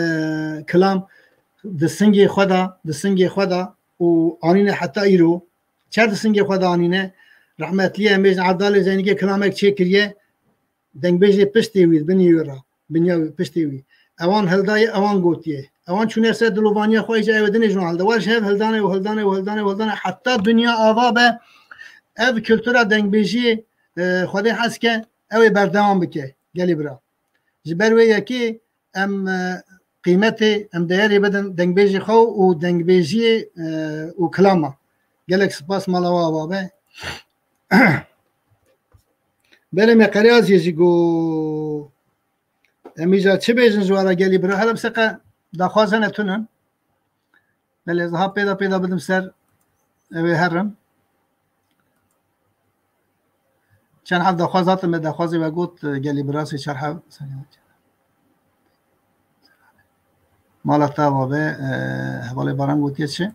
kilam di singê xwe de, di singê xwe de û anîne heta îro. Çer di singê xwe de anîne. Rehmetliyê em bêjin Evdalê Zeynîkê kilamek çêkiriye. Dengbêjê piştê wî, binî wî re, binya wî, piştê wî. Ewan hildaye, ewan gotiye. Ewan çûne ser dilovaniya xwe, îca ew ê dinê ji wan hilde. Wer ji hev hildane û hildane û hildane û hildane heta dinya ava be. Ev kultura dengbêjiyê, e, Xwedê hez ke, ew ê berdewam bike, gelî bira. Ji ber wê yekê em, e, qîmetê, em değerê bidin dengbêjê xwe û dengbêjiyê, e, û kilama. Gelek spas, mala we ava be. Belê, me qeryaziyê jî got, em îca çi bêjin ji we re gelî bira? Hele bi seqe daxwaz hene tune. Belê, ez ha pêda pêda bidim ser, ew ê herin. Çend heb daxwaz hatin, me daxwazê we got, e, gelî birasê çar heb. Mala te ava be, e, hevalê Baran gotiye çi?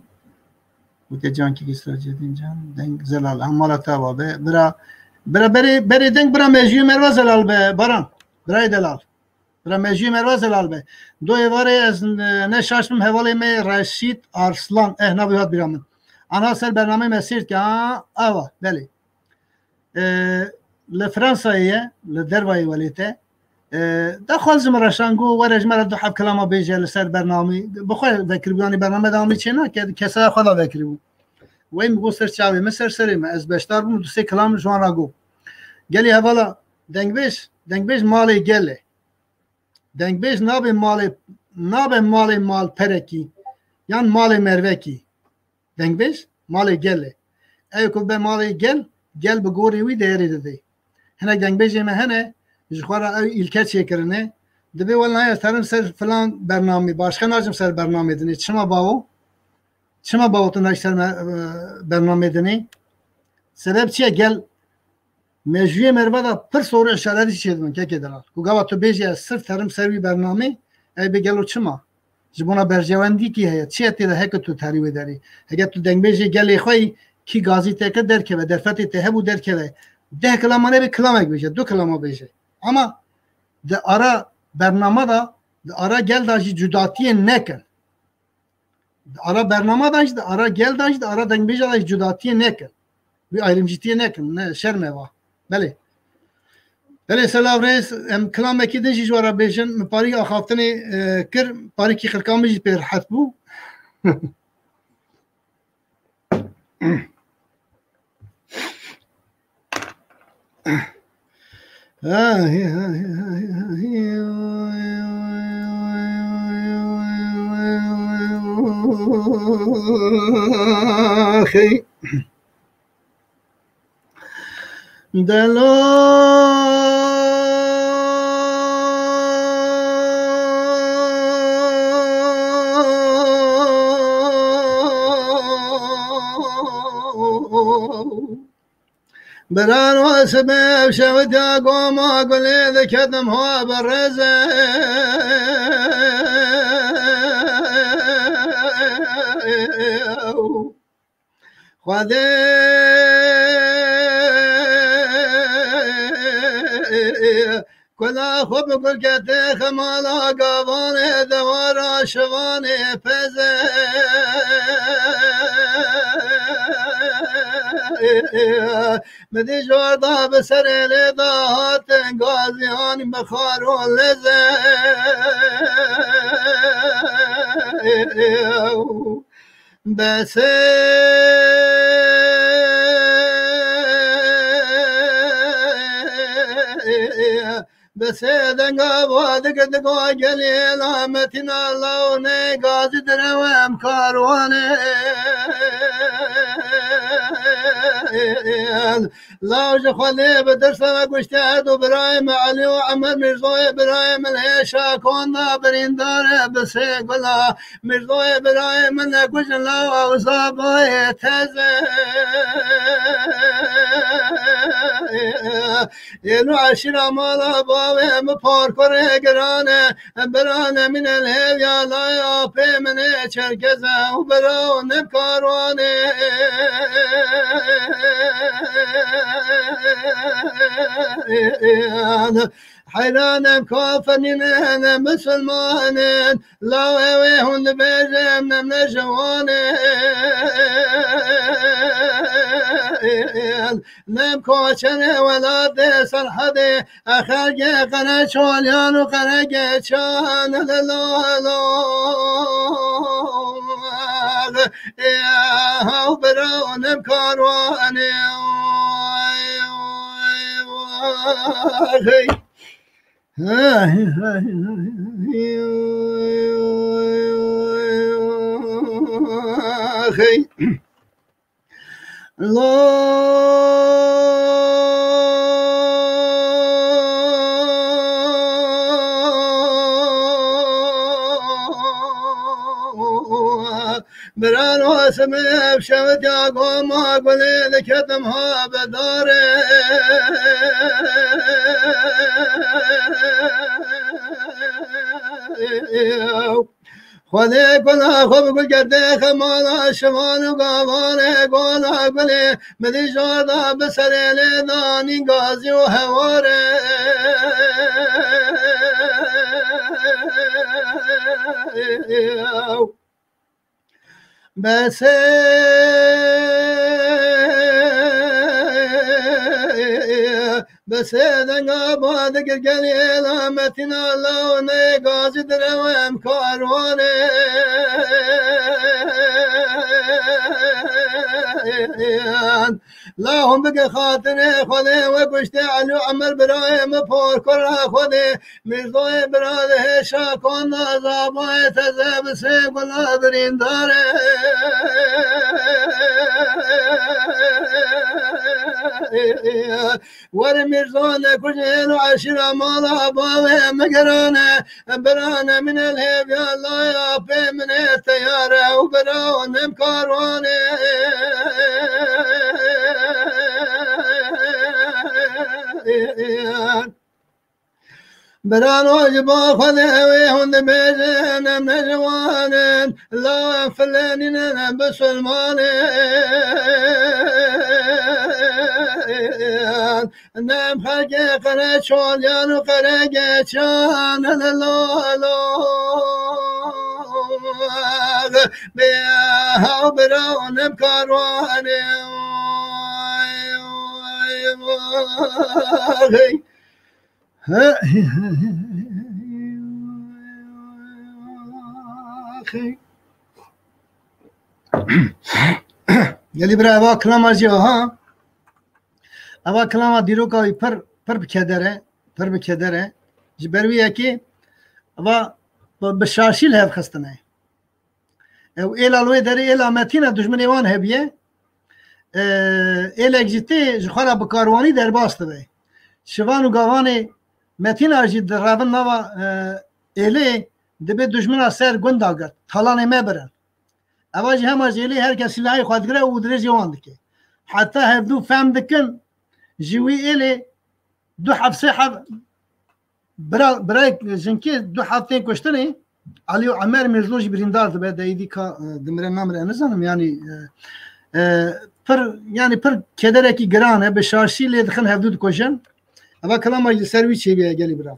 Gotiye can kî Siracedîn can, deng zelal. Ha, mala te ava be. Bira, bira berê, berê deng bira mejiyê merva zelal be, Baran. Birayê delal. Bira mejiyê merva zelal be. Do êvarê ez ne, ne şaş bim hevalê me Reşîd Arslan. Eh, navê hat bira min. Ana ser bernameyê me sêr dike, ha, ava, belê. E, li Fransayê ye, li dervayê welêt e. E, daxwaz ji min re şan got, were ji me re du heb kelama bêje li ser bernamê. Bi xwe vekiribûyanê bername dewamî çê nake, kesaya xwe da vekiribû. Wey min got ser çavê min, ser serê min. Ez beşdar bûm, du sê kelam ji wan re got. Gelî hevala dengbêj, dengbêj malê gel e. Dengbêj nabe malê, nabe malê malperekî, yan malê mervekî. Dengbêj malê gel e. Ew ku be malê gel, gel bi gorê wî değerê didê. Hinek dengbêjê me hene, ji xwe re ew îlke çêkirine. Dibê wela ez terim ser filan bernamê, başka naçim ser bernamê dinê. Çima bawo? Çima bawo tu naçî ser me, e, bernamê dinê? Sebeb çi ye? Gel mejûyê meriva de pir soru işaretî çêdibin, kekê delal. Ku gava tu bêjî ez sirf terim ser wî bernamê, ey bê gelo çima? Ji bona berjewendîkî heye. Çi ye tê de heke tu terî wê derê? Heke tu dengbêjê gelê xwe yî, kî gazî te kir derkeve, derfetê te hebû derkeve. Deh kilama nebe, kilamek bêje, du kilama bêje. Ama di ara bernama de, di ara gel de jî cudatiyê nekin. Di ara bernama de jî, di ara gel de jî, di ara dengbêja de jî cudatiyê nekin. Wî ayrımcîtiyê nekin. Ne, şerm e va. Belê. Belê, selav rêz, em kilamekî din jî ji we re bêjin. Min parî axaftinê, e, kir, parîkî xirka min jî pê rehet bû. Delo. Biraro sibê ev şewitya goma gulê diketim ha bereze. Xwedê kula xwe bi gul kete xemala gavanê dewara şivanê peze. Min dî jorda bi serê lê da hatin gaziyan bi xar û leze. Besê, besê denga va digir digo gelê la metîna law ne gazî direwem karwanê. Law ji xwe lê bi dirse ve goştê her du birayê me Elî û Emer Mîrzoyê birayê min hêşa konda birîndar e bi sê gula. Mîrzoyê birayê min e ku ji law Ewza bayê teze. Êlo eşîra mala bavê min parkurê giran e. Birane min el hêvya lay apê min ê Çerkeze û bira û ne bi karwanê. Heyran em kafirîn in, em misilman in. Law ew ê hûn dibêjin, em ne ji wan in. Nem koçerê welatê Serhedê, e xelkê Qereçolyan û Qeregeçan, lelo, lelo. Ê, haw bira, nem karwanê. Hey. Hey. Lo. Birano simê ev şewitya goma gulê diketim ha bedarê. Xwedê gula xwe bi gul kete xemala şivan û gavanê gola gulê. Min dî jorda bi serê lê danî gazî û hewarê. Besê, besê denga ba digir gelê la metîna law ne gazî direwem karwanê. La hûn bike xatirê Xwedê, we kuştê Elî û Emer birayê min, por kura Xwedê. Mîrzoyê bira dihêşa kon, nazabayê teze bi sê gula birîndar e. Were Mîrzo, nekujê êl û eşîra mala bavê min giran e. Birane min el hêviya laya pê min ê teyare û bira û nem karwane. Birano ji ba Xwedê ew ê hûn dibêjin, em ne ji wan in, la em filenîn in, em bisilman in. Ne em xelkê qereçoliyan û qeregeçan in, lo, lo. Bê haw bira û nem karwan in. Gelî bira, eva kilama jî aha. Eva kilama dîroka wî pir, pir bi keder e, pir bi keder e. Ji ber wî yekê eva bi, bi şaşî li hev xistine. Ew êla li wê derê êla Metîn e, dijminê wan hebiye. E, êlek jî tê ji xwe re bi karwanî derbas dibe. Şivan û gavanê Metîna jî direvin nava, e, êlê, dibê dijmina ser gund dagirt. Talanê me birin. Eva jî hema ji êlê her kes silahê xwe digire û dirêjê wan dike. Heta hevdû fehm dikin ji wî êlê du heb sê heb Bira, birayek jinkê du heftên kuştinê, Elî û Emer Mîrzo jî birîndar dibe, de êdî ka, e, dimire namire, nizanim, yanî, e, e, pir, yanî pir kederekî giran e, bi şaşî lê dixin hevdû dikujin. Eva kilama li ser wî çêbî ye gelî bira.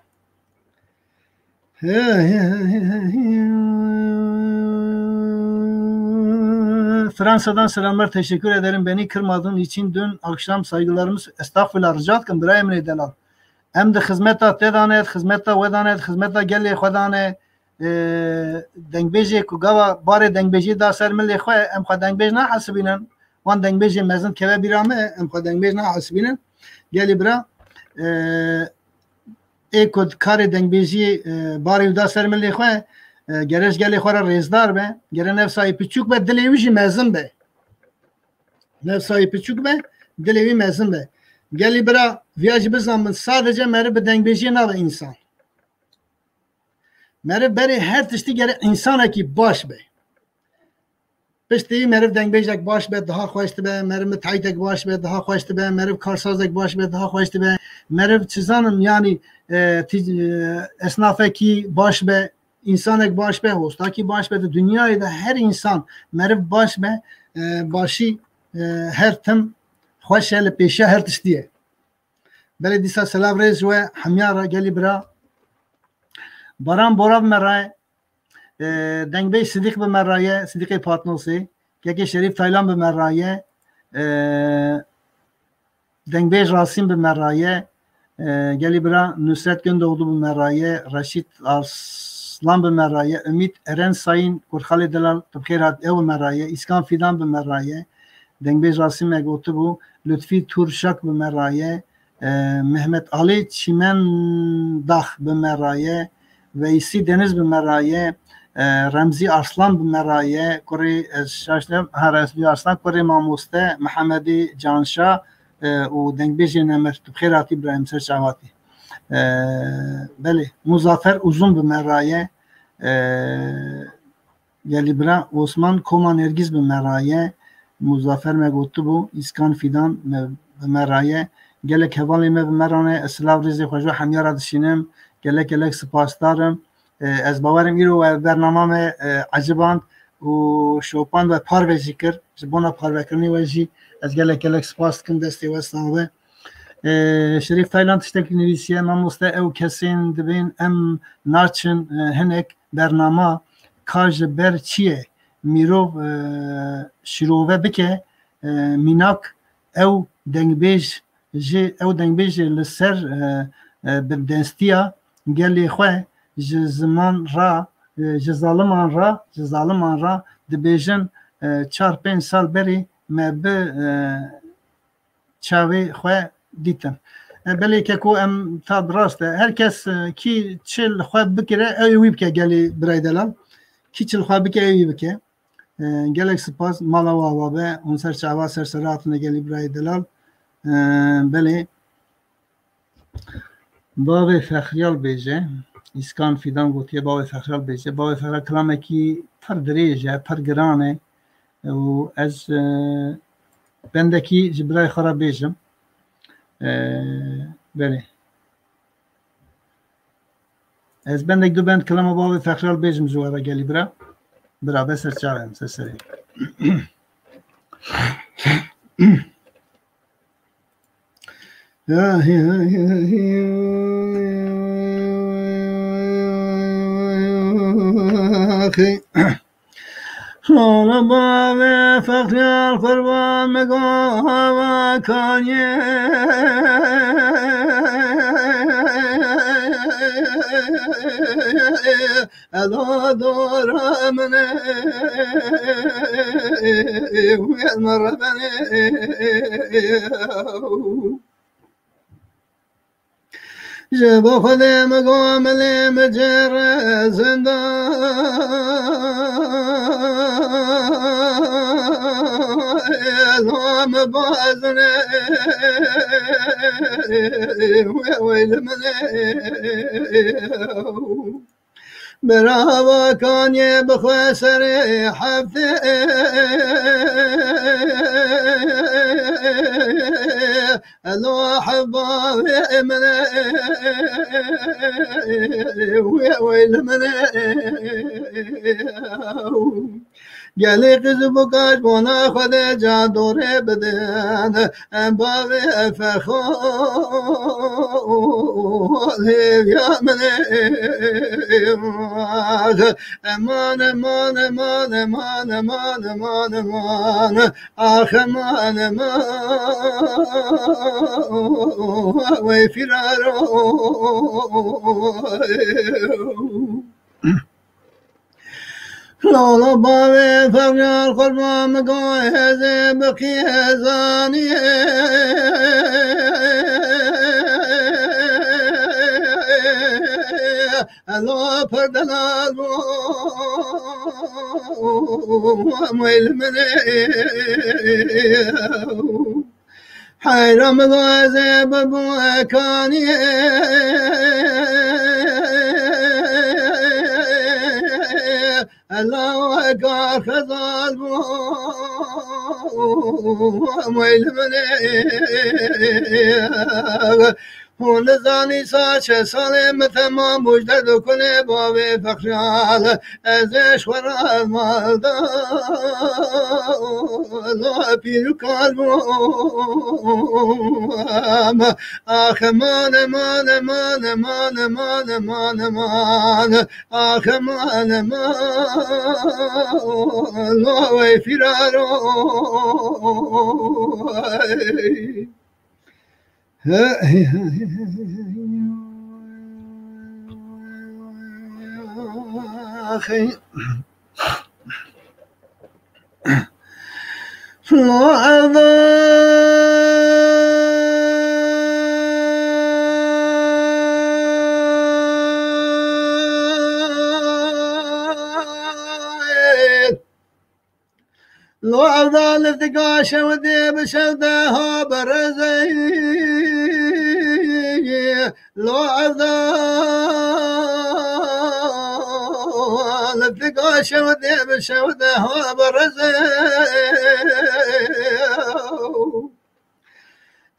Fransa'dan selamlar, teşekkür ederim. Beni kırmadığın için dün akşam saygılarımız, estağfurullah, rica ettim, birayê min ê delal. Em di xizmeta te de ne, di xizmeta we de ne, di xizmeta gelê xwe de ne. E, dengbêjê ku gava barê dengbêjî da ser milê xwe, em xwe dengbêj nahesibînin. Wan dengbêjê mezin keve bîra me, em xwe dengbêj nahesibînin. Gelî bira, e, ê ku karê dengbêjî, e, barê wî da ser milê xwe, e, gere ji gelê xwe re rêzdar be, gere nefsa wî piçûk be, dilê wî jî mezin be. Nefsa wî piçûk be, dilê wî mezin be. Gelî bira, viya jî bizanin, sadece meriv bi dengbêjiyê nabe însan. Meriv berê her tiştî gere însanekî baş be. Piştî meriv dengbêjek baş be, daha xweş dibe, meriv mitehîtek baş be, daha xweş dibe, meriv karsazek baş be, daha xweş dibe, meriv çi zanim, yanî, e, tî-, e, esnafekî baş be, însanek baş be, hostakî baş be, di dinyayê de her însan meriv baş be, e, başî, e, her tim xweş e, li pêşiya her tiştî ye. Belê dîsa selav rêz ji we hemiya re gelî bira. Baran Bora bi me re ye. E, Dengbêj Sidîq bi me re ye, Sidîqê Patnosê. Kekê Şerîf Taylan bi me re ye. E, Dengbêj Rasîm bi me re ye. E, gelî bira Nusret Gündoğdu bi me re ye. Reşîd Arslan bi me re ye. Ümit Eren Sayın, Kurxalê Delal, tu bi xêr hat, ew bi me re ye. Îskan Fidan bi me re ye. Dengbêj Rasîm me gotibû. Lutfî Turşak bi me re ye. E, Mehmet Ali Çimendax bi me re ye. Veysî Deniz bi me re ye. E, Remzî Arslan bi me re ye. Kurê, ez şaş ne, ha, Remzî Arslan, kurê mamoste Mihemedî Canşa, e, û dengbêjê nemir. Tu bi xêr hatî birayê min, ser çav hatî. E, belê, Muzafer Uzun bi me re ye. E, Gelî bira Osman Koma Nergîz bi me re ye. Muzafer me gotibû, Îskan Fidan me, bi me re ye. Gelek hevalê me bi me re ne. Ez silav rêzê xwe ji hemiya re dişînim. Gelek gelek sipasdar im. E, ez bawer im îro we bernama me, e, eciband û şopand we parve jî kir. Ji bona parvekirinê we jî ez gelek gelek sipas dikim, destê we sax be. E, Şerîf Taylan tiştekî nivîsiye, mamoste, ew kesên dibên em naçin, e, hinek bernama ka ji ber çi ye? Mîrov, e, şîrove bike, e, mînak ew dengbêj jî, ew dengbêjê li ser, e, e, bindestiya gelê xwe ji ziman ra, e, ji zaliman ra, ji zaliman ra dibêjin, e, çar pênc sal berê me bi, e, çavê xwe dîtin. E, belê keko em ta bi rast e. Her kes, e, kî çi li xwe bikire, ew ê wî bike gelî birayê delal. Kî çi li xwe bike, ew ê wî bike. E, gelek spas, mala we ava be, hûn ser çava ser sera hatine gelî birayê delal. E, belê. Bavê Fexriyal bêje, Îskan Fîdan gotiye, Bavê Fexriyal bêje. Bavê Fexriyal kilamekî pir dirêj e, pir giran e. Û ez, e, bendekî ji birayê xwe re bêjim. E, belê. Ez bendek du bend kilama Bavê Fexriyal bêjim ji we re gelî bira. Bira be ser çavê min, ser serê. Hala bavê Fexriyal qurban me gava kaniye. Elo dora min e, wê min re benê. Ji bo Xwedê min go milê min cêre zindan. Elo min bazine, wê weyli min e. Birava kaniyê bixwe serê heftê. Elo heba wê min e, wê weyli min e. Gelê qîz û bikaş bona Xwedê can dorê bidin. Em bavê Fexriyal hêviya min e. Eman, eman, eman. Ax eman, eman. Wey firaro. Lala bavê Fexriyal qurban min go hêzê bi qîzaniyê. Elo pir delal bû, weyl min e. Heyra min ez ê bibû kaniyê. Ela weka xezal bû, weyl min e. Hûn nizanî sa çe salê min temam bû ji derd û kulê bavê Fexriyal. Ez ê ji xwe re malda la pîr û kal bûm. Ax eman, eman, eman. Ax eman, eman. La wey firaro. Lo evda liftika şew dê bi şew de ha berezey. Lo evda liftika şew dê bi şew de ha berezey.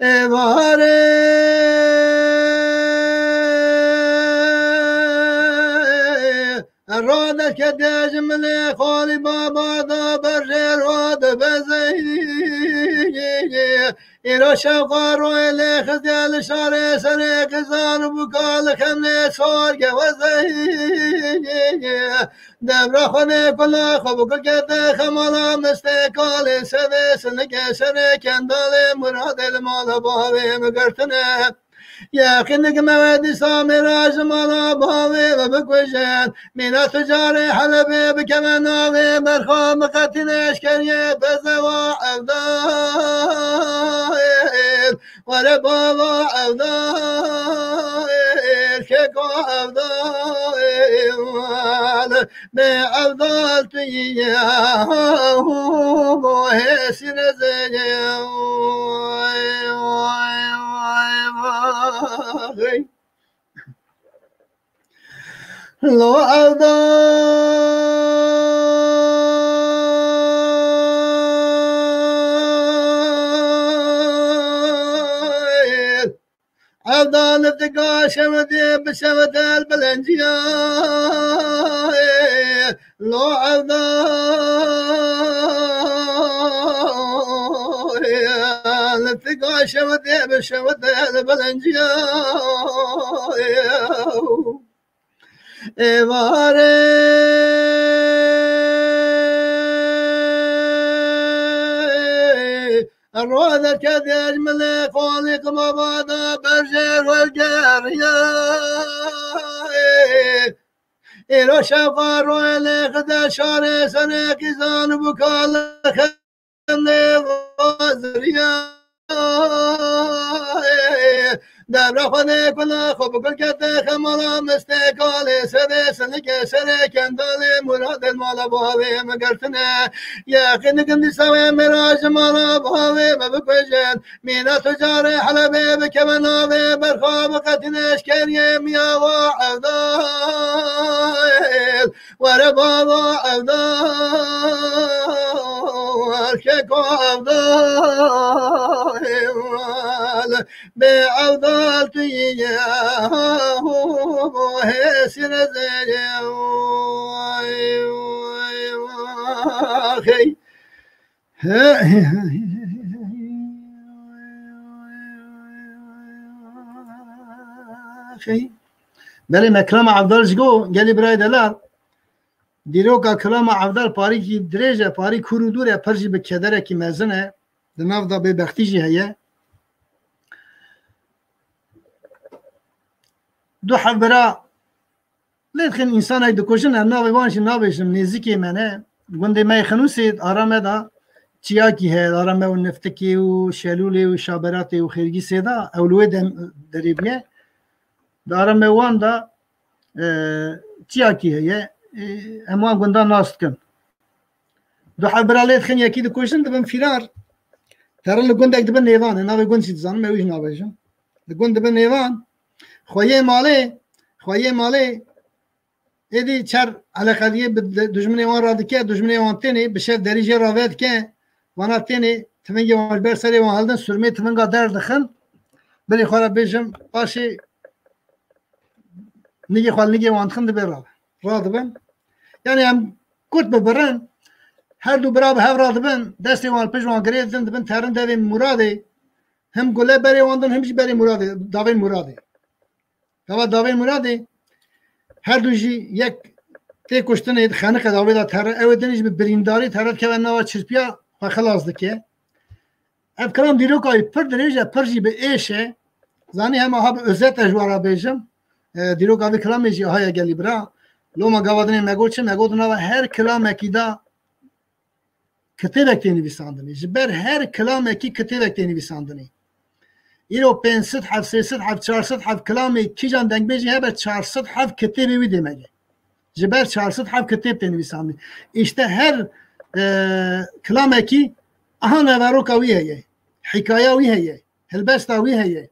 Êvarê radeke dê ji milê xalî baba da berjê rade bezey. Îro şewqa royê lê xizdiye li şarê serê qizan û bûka li xemlê sor gewezey. Devra xwe nê kula xwe bi kul kete xemala mistê kalê sedê sinikê serê kendalê muradê li mala bavê min girtine. Yaqîn dikim ew ê dîsa mêra ji mala bavê ve bikujin. Mîna tu carê Helebê bikeve navê berxa miqetîn eşkeriyê bezewa evdayê. Were bava evdayê, keko evdayê. Bê evdal tu yî ye, bo hêsî rezê ye. Vay, vay, vay, vay. Lo evdal Evdal tika şewitê bi şewit el bilenciya. Lo evdal tika şewitê bi şewit el bilenciya. Êvarê Roze ke dejmilê xolî qimabada berjê rol geriye. Êro şewqa royê lê xide şarê serê qîzan bû kalixê nêvaziriye. Devra xwe dê kula xwe bi gul kete xemala mistê kalê serê sinikê serê kendalê muradê mala bavê me girtine. Yaqîn dikim dîsa wê mêra ji mala bavê me bikujin. Mîna tu carê Helebê bikeve navê berxa biqetîne eşkeriyê miyawa evdal. Were bava evdal, keko evdal, bê evdal tu yî ye, hêsî rezê ye, vay, vay, vay, hey. Hey. Belê me kilama Evdal ji go gelî birayê delal. Dîroka kilama Evdal parîkî dirêj e, parî kûr û dûr e, pir jî bi kederekî mezin e. Di nav de bêbextî jî heye. Du hevbira lê dixin, însanek dikujin, em navê wan jî nabêjim, nêzikê me ne. Gundê me yê Xinûsê, ara me de çiyakî heye, ara me û Niftikê û Şelûlê û Şaberatê û Xêrgîsê de, ew li wê dem derê bûye. Di ara me wan de e, çiyakî heye, e, em wan gundan nas dikin. Du hevbira lê dixin, yekî dikujin, dibin fîrar. Terin li gundek dibin nêvan, e, navê gund jî dizanim, ew jî nabêjim. Li gund dibin nêvan. Xweyê malê, xweyê malê, êdî çer eleqediyê bi di-, dijminê wan radike, dijminê wan tênê, bi şev derî jê rave dike, vana tênê, tivingê wan ji ber serê wan hildin, surmê tivinga derdixin, bilê xwe re bêjim, paşê nigê xwe li nigê wan dixin, dibê ra-, radibin. Yani em kurt bibirin, her du bira bi hev radibin, destê wan li pişt wan girê didin, dibin terin devê Muradê, him gule berê wan din, him jî berê Muradê, davên Muradê. Gava davên Muradê, her du jî yek tê kuştinê, xeniqe da wê de tere, ew ê din jî bi birîndarî tere dikeve nava çirpiya xwe xilas dike. Ev kilam dîroka wî pir dirêj e, pir jî bi êş e. Zanî hema ha bi özet e ji we re bêjim. E, dîroka vê kilamê jî aha ye gelî bira. Loma gava dinê me got çi? Me got nava her kilamekî de kitêbek tê nivîsandinê. Ji ber her kilamekî kitêbek tê nivîsandinê. Îro pênc sed heb, sê sed heb, çar sed heb kilamê kîjan dengbêjî hebe, çar sed heb kitêbê wî dê me ge. Ji ber çar sed heb kitêb tê nivîsandin. Îşte her, e, kilamekî aha neveroka wî heye, hîkaya wî heye, helbesta wî heye.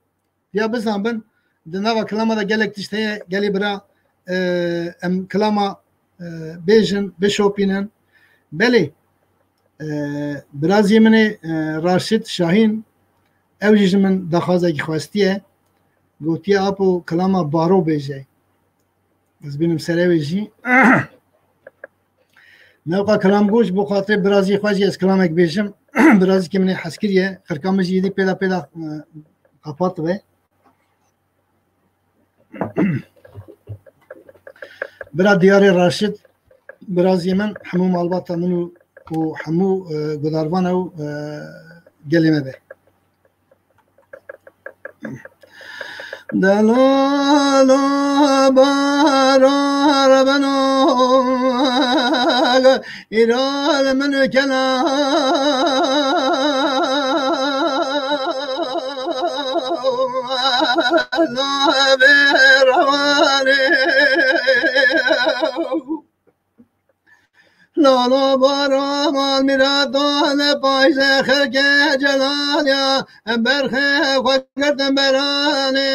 Ya bizanbin, di nava kilama de gelek tişt heye, gelê bira, e, em kilama, e, bêjin, bişopînin. Belê, e, biraziyê min ê, e, Raşid Şahîn, ew jî ji min daxwazekî xwestiye, gotiye, Apo, kilama Baro bêje. Ez bînim serê wê jî. Newqa kilam got, ji bo xatirê birazî xwe jî ez kilamek bêjim. Birazîkê min ê hezkirî ye. Xirka min jî êdî pêda pêda, e, qapat dibe. Bira Diyarê Raşid, birazî min, hemû malbata min û, û hemû, e, gudarvan ew, e, gelê me be. Delala bara rebeno, îral min kela la vê rewanê. Lala bara mal mîrata ne payze xelkê celal ya, em berxê xwe girtin beranê.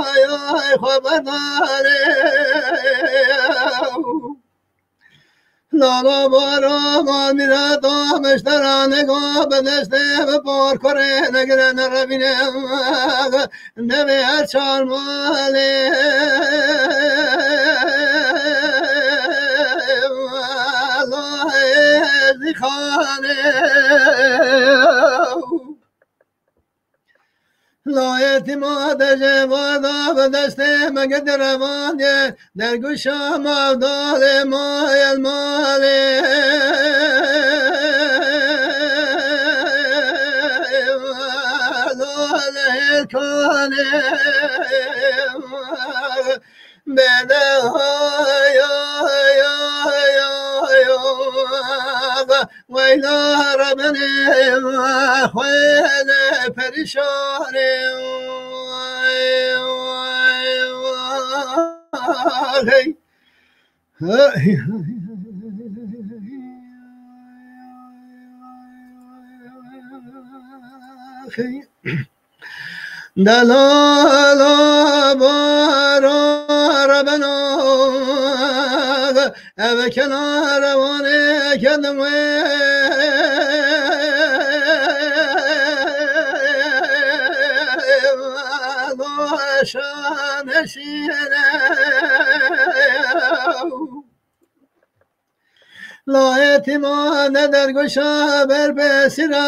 Ay, ay, xwe bedanê. Lala bara mal mîrata meştera nega bi destê bi por kurê negire nerevîne nevê her çar malê. Lala êzî xanê. Layetî ma dejê vada bi destê me girdi revandê, dergûşa mavdalê mayel malê. Lale hêlkanê. Bede hay, hay, hay, hay, hay, weyla rebenê xwêne perîşanê. Hey. Hey. Delala bara rebeno, ev kenara wanê kedim wê. Şaneşîne. Layetî ma ne dergoşa ber besîra.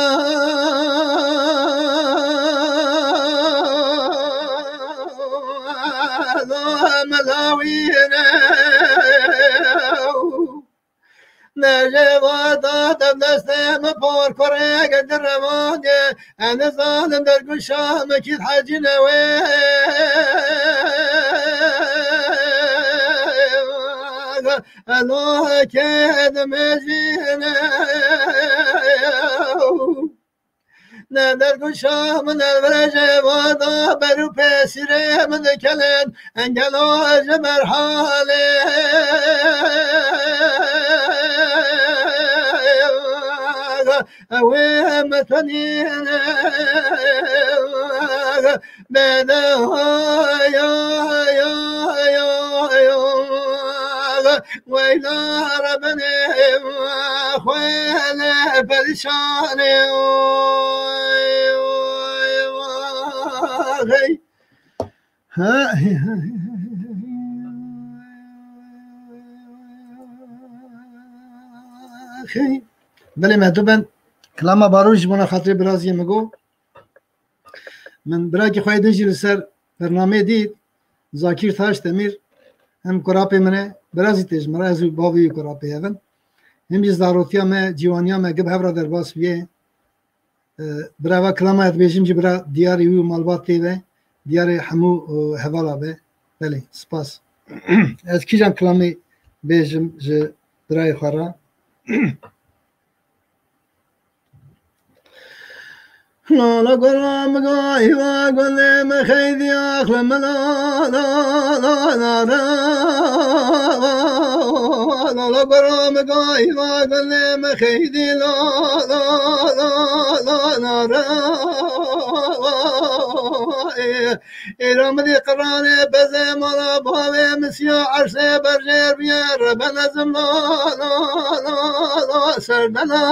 Melawîne. Necê vata dev destê min por kurê girdi revandê. Ez nizanim dergûşa min kî hecî ne wê. Elo kê dimêjîne. Ne dergûşa min el virêjê vada ber û pêsîrê min dikelin engelo ji merhalê. Ew ê min tenîne. Bede hay, hay, hay, hay, hay, weyla rebenê xwêne perîşanê. Hey. Hey. Belê me tu ben kilama Baroş ji bona xatirê biraziyê min got. Min birakî xwe din jî li ser bernameyê dît, Zakîr Taşdemîr, em kurapê min e, bira zî tê ji min re, ez û bavê wî kurapê hev in. Him jî zarotiya me, ciwaniya me, gib hev re derbas bûye. E, bira va kilama ez dibêjim jî bira diyarê wî û malbatê ve, diyarê hemû, e, hevala be. Belê, spas. Ez kîjan kilamê bêjim ji birayê xwe re? Lala gora miga îva gulê me xeydî axle me la, la, la, la, la, la, lala gora miga îva gulê me xeydî la, la, la, la, la, la, la, ê. Êra min ê qirranê bezê mala bavê min siya ersê berjêr bûye rebene zim la, la, la, la, serdene.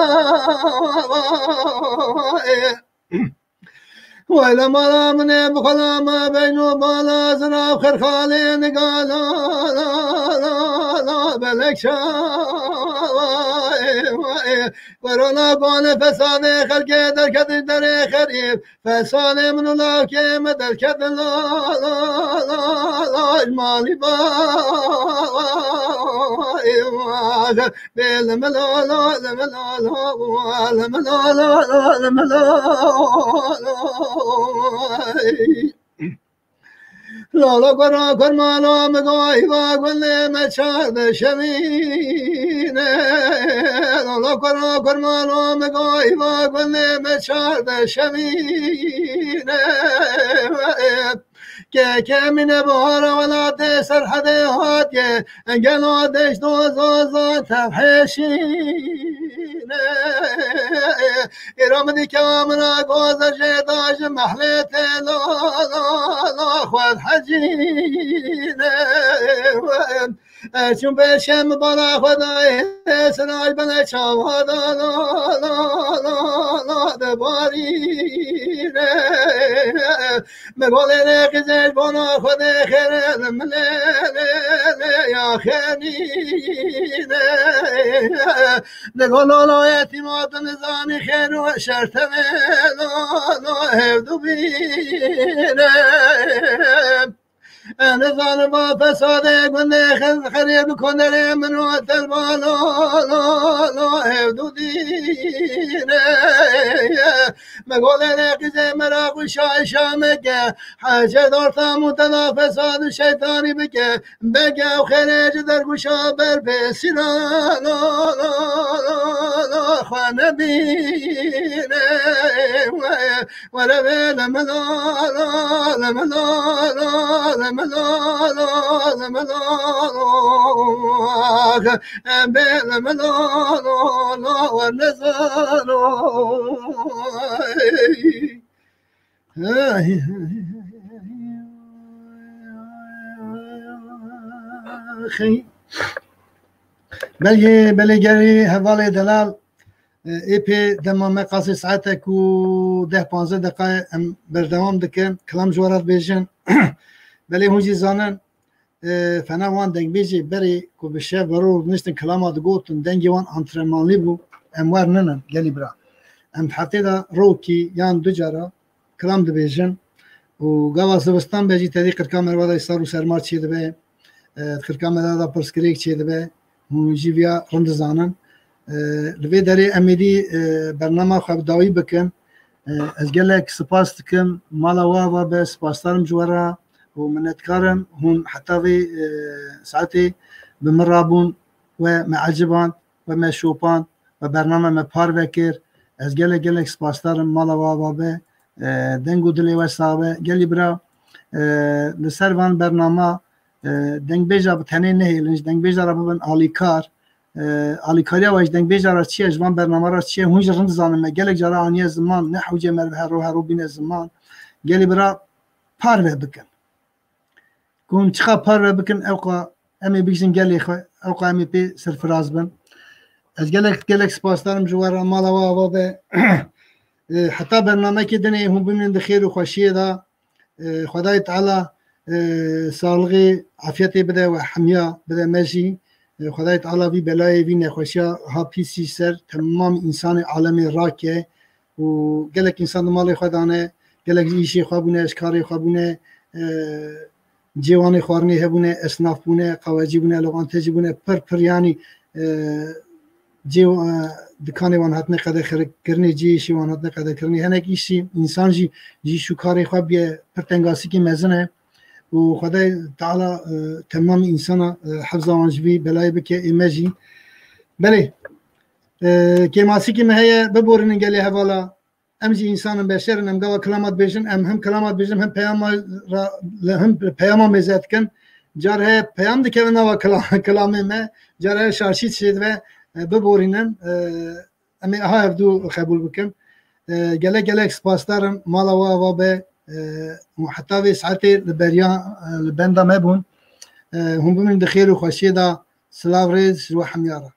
Ê. Wayla mala min ê bi xwela me beyno bala zirav xirxalê niga la, la, la, la, belek şawa, ê, Werana gane fesadê xelkê derketiş derê xerîb. Fesadê min û lawkê me derketin la, la, la, la, la, malî ba, bê li min la, la, li min la, la, li min la, la, la, li min la, la, la. Lala gora kurmala mi go hîva gulê me çarde şevîne. Lala gora kurmala mi go hîva gulê me çarde şevîne. Ke kemîne bahara welatê serhedê hatiye. Gelo deşto zozo tevheşîne. Îro min dîka min a goza jê da ji mehlê tê lo, lo, lo, xwe hecîne. Çûn pêşê min bala xwe dayê, siraj bele çawa da lo, lo, lo, lo, dibarîne. Me golê rê qizê ji bona xwe dê xêrê li min lê, lê, lê ya xênîne. Li golo lo yetîma tu nizanî xêr û şer tevê lo, lo hevdu bîne. Ez nizanim va fesadê gundê xerê bi konerê min û telba lo, lo, lo hevdu dîne. Me golê rê qizê meraq û şaşa me ke. Hece dorta mutela fesad û şeytanî bike. Bege ew xêrê ji dergûşa ber pê sîra lo, lo, lo, lo, xwe nebîne. Were vê li min lo, lo, li min lo, lo, li min lo, lo, li min lo, lo. Em bê li min lo, lo, lo, we nezano. Belê, belê gelî hevalê delal, e, ê pê dema me qasê saetek û deh panzdeh deqayê em berdewam dikin. Kilam ji we re dibêjin. Belê hûn jî zanin, e, fena wan dengbêjê berê ku bi şev ve rû niştin kilama digotin, dengê wan antrenmanlî bû. Em wer ninin, gelî bira. Em di heftê de rokî yan du cara kilam dibêjin û gava zivistan be jî tevî qirka merva de sar û serma çêdibe. E, di qirka merva de pirsgirêk çêdibe. Hûn jî viya rind dizanin. E, li vê derê em êdî, e, bernama xwe bi dawî bikin. E, ez gelek spas dikim. Mala we ava be, spasdar im ji we re û minnetdar im hûn heta vê, e, saetê bi min re bûn, we me eciband, we me şopand, we bername me parve kir. Ez gelek gelek spasdar im, mala we ava be, e, deng û dilê we sax be. Gelî bira, e, li ser van bernama, e, dengbêja bi tenê nehêlin, ji dengbêja re bibin alîkar. E, alîkariya we ji dengbêja re çi ye, ji van bernama re çi ye, hûn jî rind dizanin, me gelek cara aniye ziman, ne hewce me re bi herro herro bîne ziman. Gelî bira parve bikin. Ku hûn çiqa parve bikin, ewqa em ê bigihîjin gelê xwe, ewqa em ê pê serfiraz bin. Ez gelek, gelek spasdar im ji we re, mala we ava be. E, heta bernamekê dinê hûn bimînin di xêr û xweşiyê de. E, Xwedayê Teala, e, saxlixê, afiyetê bide we hemiya, bide me jî. E, Xwedayê Teala vî belayê, vî nexweşiya ha pîsî ser temam însanê alemê rake û gelek însan di malê xwe de ne, gelek ji îşê xwe bûne, ji karê xwe bûne, e, cêwanê xwarinê hebûne, esnaf bûne, qawecî bûne, lokantecî bûne, pir pir, yanî, e, cê, e, dikanê wan hatine qedexkirinê, cê îşê wan hatine qedexkirinê. Hinek îş jî, însan jî ji îş û karê xwe bûye pir tengasîkî mezin e û Xwedayê Teala, e, temamî însana, e, hefza wan ji vî belayê bike, ê me jî. Belê, e, kêmasîkî me heye, biborînin gelê hevala. Em jî însan in, beşer in, em gava kilama dibêjin, em him kilama dibêjin, him peyama ra, li him peyama mêze dikin. Car heye peyam dikeve nava kila-, kilamê me, car heye şarşî çêdibe, e, biborînin, e, em ê aha hevdû qebûl bikin. E, gelek gelek spasdar im, mala we ava be, e, û heta vê saetê li beriya, e, li benda me bûn. E, hûn bimînin di xêr û xweşiyê de, silav rêz ji we hemiya re.